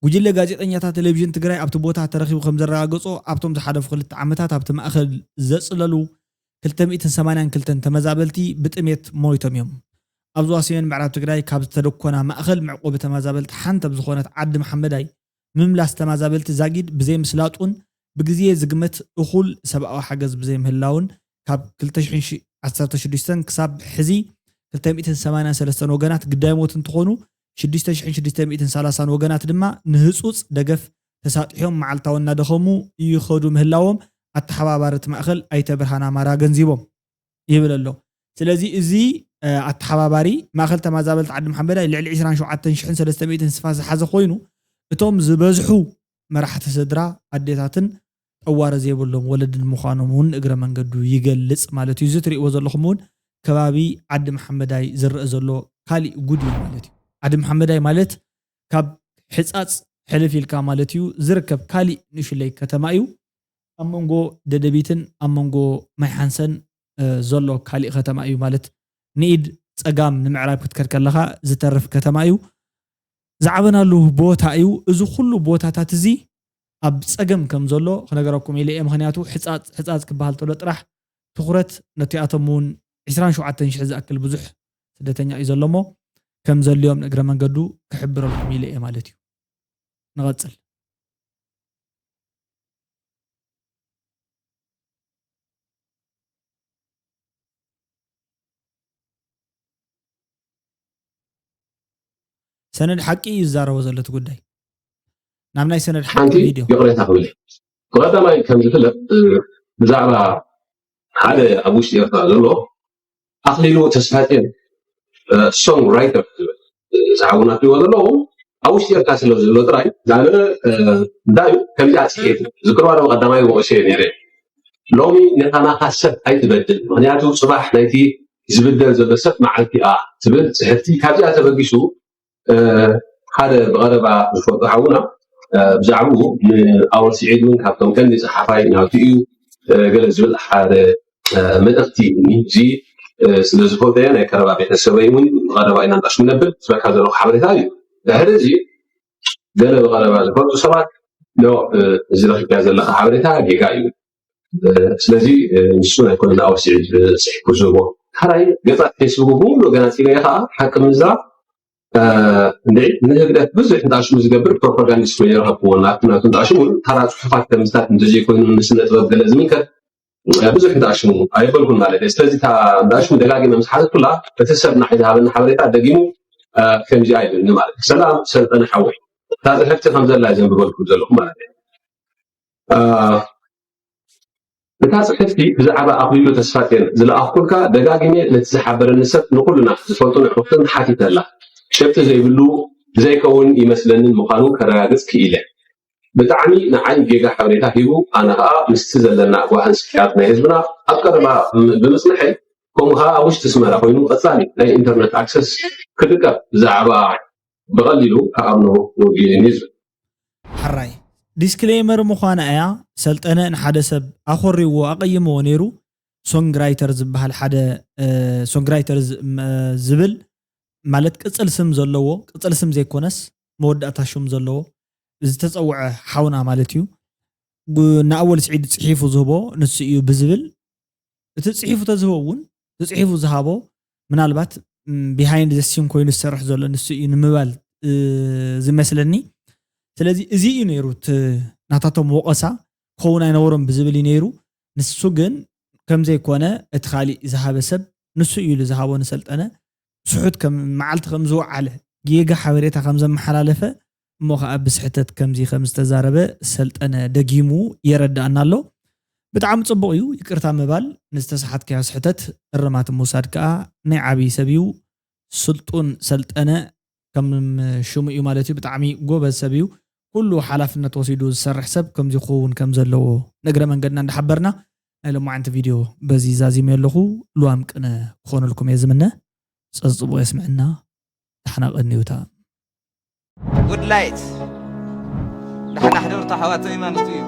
ጉጅለ ጋዜጠኛታት ቴሌቪዥን ትግራይ ኣብቲ ቦታ ተረኺቡ ከም ዘረጋገፆ ኣብቶም ዝሓለፉ ክልተ ዓመታት ኣብቲ ማእኸል ዘፅለሉ ክልተ ሚእትን ሰማንያን ክልተን ተመዛበልቲ ብጥሜት ሞይቶም እዮም። ኣብ ዞባ ሰሜን ምዕራብ ትግራይ ካብ ዝተደኮና ማእኸል መዕቆቢ ተመዛበልቲ ሓንቲ ኣብ ዝኾነት ዓዲ መሓመዳይ ምምላስ ተመዛበልቲ ዛጊድ ብዘይምስላጡን ብግዜ ዝግመት እኹል ሰብኣዊ ሓገዝ ብዘይምህላውን ካብ ክልተ ሽሕን ዓሰርተ ሽዱሽተን ክሳብ ሕዚ ክልተ ሚእትን ሰማንያን ሰለስተን ወገናት ግዳይ ሞት እንትኾኑ ሽዱሽተ ሽሕን ሽዱሽተ ሚእትን ሰላሳን ወገናት ድማ ንህፁፅ ደገፍ ተሳጢሖም መዓልታዊ እናደኸሙ ይኸዱ ምህላዎም ኣተሓባባሪ እቲ ማእኸል ኣይተ ብርሃን ኣማራ ኣገንዚቦም ይብል ኣሎ። ስለዚ እዚ ኣተሓባባሪ ማእኸል ተመዛበልቲ ዓዲ መሓመዳይ ልዕሊ ዕስራን ሸውዓተን ሽሕን ሰለስተ ሚእትን ስፍሓት ዝሓዘ ኮይኑ እቶም ዝበዝሑ መራሕቲ ስድራ ኣዴታትን ጠዋሪ ዘይብሎም ወለድን ምዃኖም እውን እግረ መንገዱ ይገልፅ ማለት እዩ። እዚ ትሪእዎ ዘለኹም እውን ከባቢ ዓዲ መሓመዳይ ዝረአ ዘሎ ካሊእ ጉድ እዩ ማለት እዩ። ዓዲ መሓመዳይ ማለት ካብ ሕፃፅ ሕልፍ ኢልካ ማለት እዩ ዝርከብ ካሊእ ንእሽለይ ከተማ እዩ። ኣብ መንጎ ደደቢትን ኣብ መንጎ ማይ ሓንሰን ዘሎ ካሊእ ከተማ እዩ ማለት ንኢድ ፀጋም ንምዕራብ ክትከድ ከለኻ ዝተርፍ ከተማ እዩ። ዝዓበናሉ ቦታ እዩ። እዚ ኩሉ ቦታታት እዚ ኣብ ፀገም ከም ዘሎ ክነገረኩም ኢለ እየ። ምክንያቱ ሕፃፅ ሕፃፅ ክበሃል ተሎ ጥራሕ ትኩረት ነቲኣቶም እውን ዕስራን ሸውዓተን ሽሕ ዝኣክል ብዙሕ ስደተኛ እዩ ዘሎ እሞ ከም ዘልዮም ንእግረ መንገዱ ክሕብረልኩም ኢለ እየ ማለት እዩ። ንቐፅል። ሰነድ ሓቂ እዩ ዝዛረቦ ዘሎ እቲ ጉዳይ። ናብ ናይ ሰነድ ሓቂ ሓንቲ ቪድዮ። ይቕሬታ ክብል እየ። ብቐዳማይ ከም ዝፍለጥ ብዛዕባ ሓደ ኣብ ውሽጢ ኤርትራ ዘሎ ኣኽሊሉ ተስፋጽዮን ሶንግ ራይተር ዝብል ዝሓውና ትሪእዎ ዘለኹም ኣብ ውሽጢ ኤርትራ ስለ ዘሎ ጥራይ ዝኣመነ እንታይ እዩ ከምዚኣ ጽሒፉ ዝክርዋ ዶ ቀዳማይ ወቒሰዮ ነይረ። ሎሚ ንኸማኻ ሰብ ኣይትበድል፣ ምኽንያቱ ጽባሕ ናይቲ ዝብደል ዘሎ ሰብ መዓልቲ እያ ትብል ጽሕፍቲ ካብዚኣ ተበጊሱ ሓደ ብቐረባ ዝፈልጦ ሓውና ብዛዕባኡ ንኣወል ስዒድ እውን ካብቶም ቀንዲ ጸሓፋይ ናቱ እዩ ገለ ዝብል ሓደ መልእኽቲ እዚ ስለ ዝፈልጦ እየ ናይ ቀረባ ቤተሰበይ እውን ብቐረባ ኢና እንዳሽ ነብል ዝበካ ዘለኹ ሓበሬታ እዩ። ድሕሪ እዚ ገለ ብቐረባ ዝፈልጡ ሰባት እዚ ረኪብካ ዘለካ ሓበሬታ ጌጋ እዩ። ስለዚ ንሱ ናይ ኮነ ንኣወሲዒ ዝፅሕፉ ዝህቦ ሓራይ ገፃት ፌስቡክ ብምሉ ገና ፅለ ከዓ ሓቂ ምዝራብ እንዴ ንህግደፍ ብዙሕ እንዳሽሙ ዝገብር ፕሮፓጋንዲስት ኮይኑ ረኸብክዎ ናቱ ናቱ እንዳሽሙ ተራ ፅሑፋት ከምዝታት እንተዘይኮይኑ ንስነ ጥበብ ገለ ዝምልከት ብዙሕ እንዳሽሙ ኣይበልኩን ማለት እዩ። ስለዚ እታ እንዳሽሙ ደጋጊመ ምስ ሓተትኩላ እቲ ሰብ ንዓይ ዝሃበኒ ሓበሬታ ደጊሙ ከምዚኣ ይብልኒ ማለት እዩ። ሰላም ሰልጠነ ሓወይ፣ እታ ፅሕፍቲ ከም ዘላ እየ ዘንብበልኩ ዘለኹ ማለት እዩ። እታ ጽሕፍቲ ብዛዕባ ኣኽሊሉ ተስፋጽዮን ዝለኣኽኩልካ ደጋጊመ ነቲ ዝሓበረኒ ሰብ ንኹልና ዝፈልጡን ኣዕሩኽትን ሓቲተላ። ጭብጢ ዘይብሉ ብዘይከውን ይመስለንን ምዃኑ ከረጋግጽ ክኢለ። ብጣዕሚ ንዓይ ጌጋ ሓበሬታ ሂቡ ኣነ ኸኣ ምስቲ ዘለና ጓህን ስቅያት ናይ ህዝብና ኣብ ቀረባ ብምጽንሐይ ከምኡ ኸኣ ኣብ ውሽጢ ኣስመራ ኮይኑ ቀጻሊ ናይ ኢንተርነት ኣክሰስ ክጥቀም ብዛዕባ ብቐሊሉ ክኣምኖ ወጊእን እዩ ዝብል። ሓራይ ዲስክሌመር ምዃና እያ። ሰልጠነ ንሓደ ሰብ ኣኾሪዎ ኣቐይምዎ ነይሩ። ሶንግራይተር ዝበሃል ሓደ ሶንግራይተር ዝብል ማለት ቅፅል ስም ዘለዎ ቅፅል ስም ዘይኮነስ መወዳእታ ሽም ዘለዎ ዝተፀውዐ ሓውና ማለት እዩ። ንኣወል ስዒድ ፅሒፉ ዝህቦ ንሱ እዩ ብዝብል እቲ ፅሒፉ ተዝህቦ እውን እቲ ፅሒፉ ዝሃቦ ምናልባት ቢሃይንድ ዘ ሲን ኮይኑ ዝሰርሕ ዘሎ ንሱ እዩ ንምባል ዝመስለኒ። ስለዚ እዚ እዩ ነይሩ እቲ ናታቶም ወቐሳ ክኸውን ኣይነበሮም ብዝብል እዩ ነይሩ። ንሱ ግን ከምዘይኮነ እቲ ካሊእ ዝሃበ ሰብ ንሱ እዩ ኢሉ ዝሃቦ ንሰልጠነ ስሑት ከም መዓልቲ ከም ዝወዓለ ጌጋ ሓበሬታ ከም ዘመሓላለፈ እሞ ከዓ ብስሕተት ከምዚ ከም ዝተዛረበ ሰልጠነ ደጊሙ የረድኣና ኣሎ። ብጣዕሚ ፅቡቕ እዩ ይቅርታ ምባል፣ ንዝተሰሓትካዮ ስሕተት እርማት ምውሳድ ከዓ ናይ ዓብዪ ሰብ እዩ። ስልጡን ሰልጠነ ከም ሽሙ እዩ ማለት እዩ። ብጣዕሚ ጎበዝ ሰብ እዩ። ኩሉ ሓላፍነት ወሲዱ ዝሰርሕ ሰብ ከምዚ ክኸውን ከም ዘለዎ ንእግረ መንገድና እንዳሓበርና ናይ ሎማዓንቲ ቪድዮ በዚ ዛዚመ ኣለኹ። ልዋም ቅነ ክኾነልኩም እየ ዝምነ። ፀፅቡቕ የስምዕና። ዳሕና ቀንዩታ። ጉድ ላይት ዳሕና ሕደሩ ተሓዋተይ ማለት እዩ።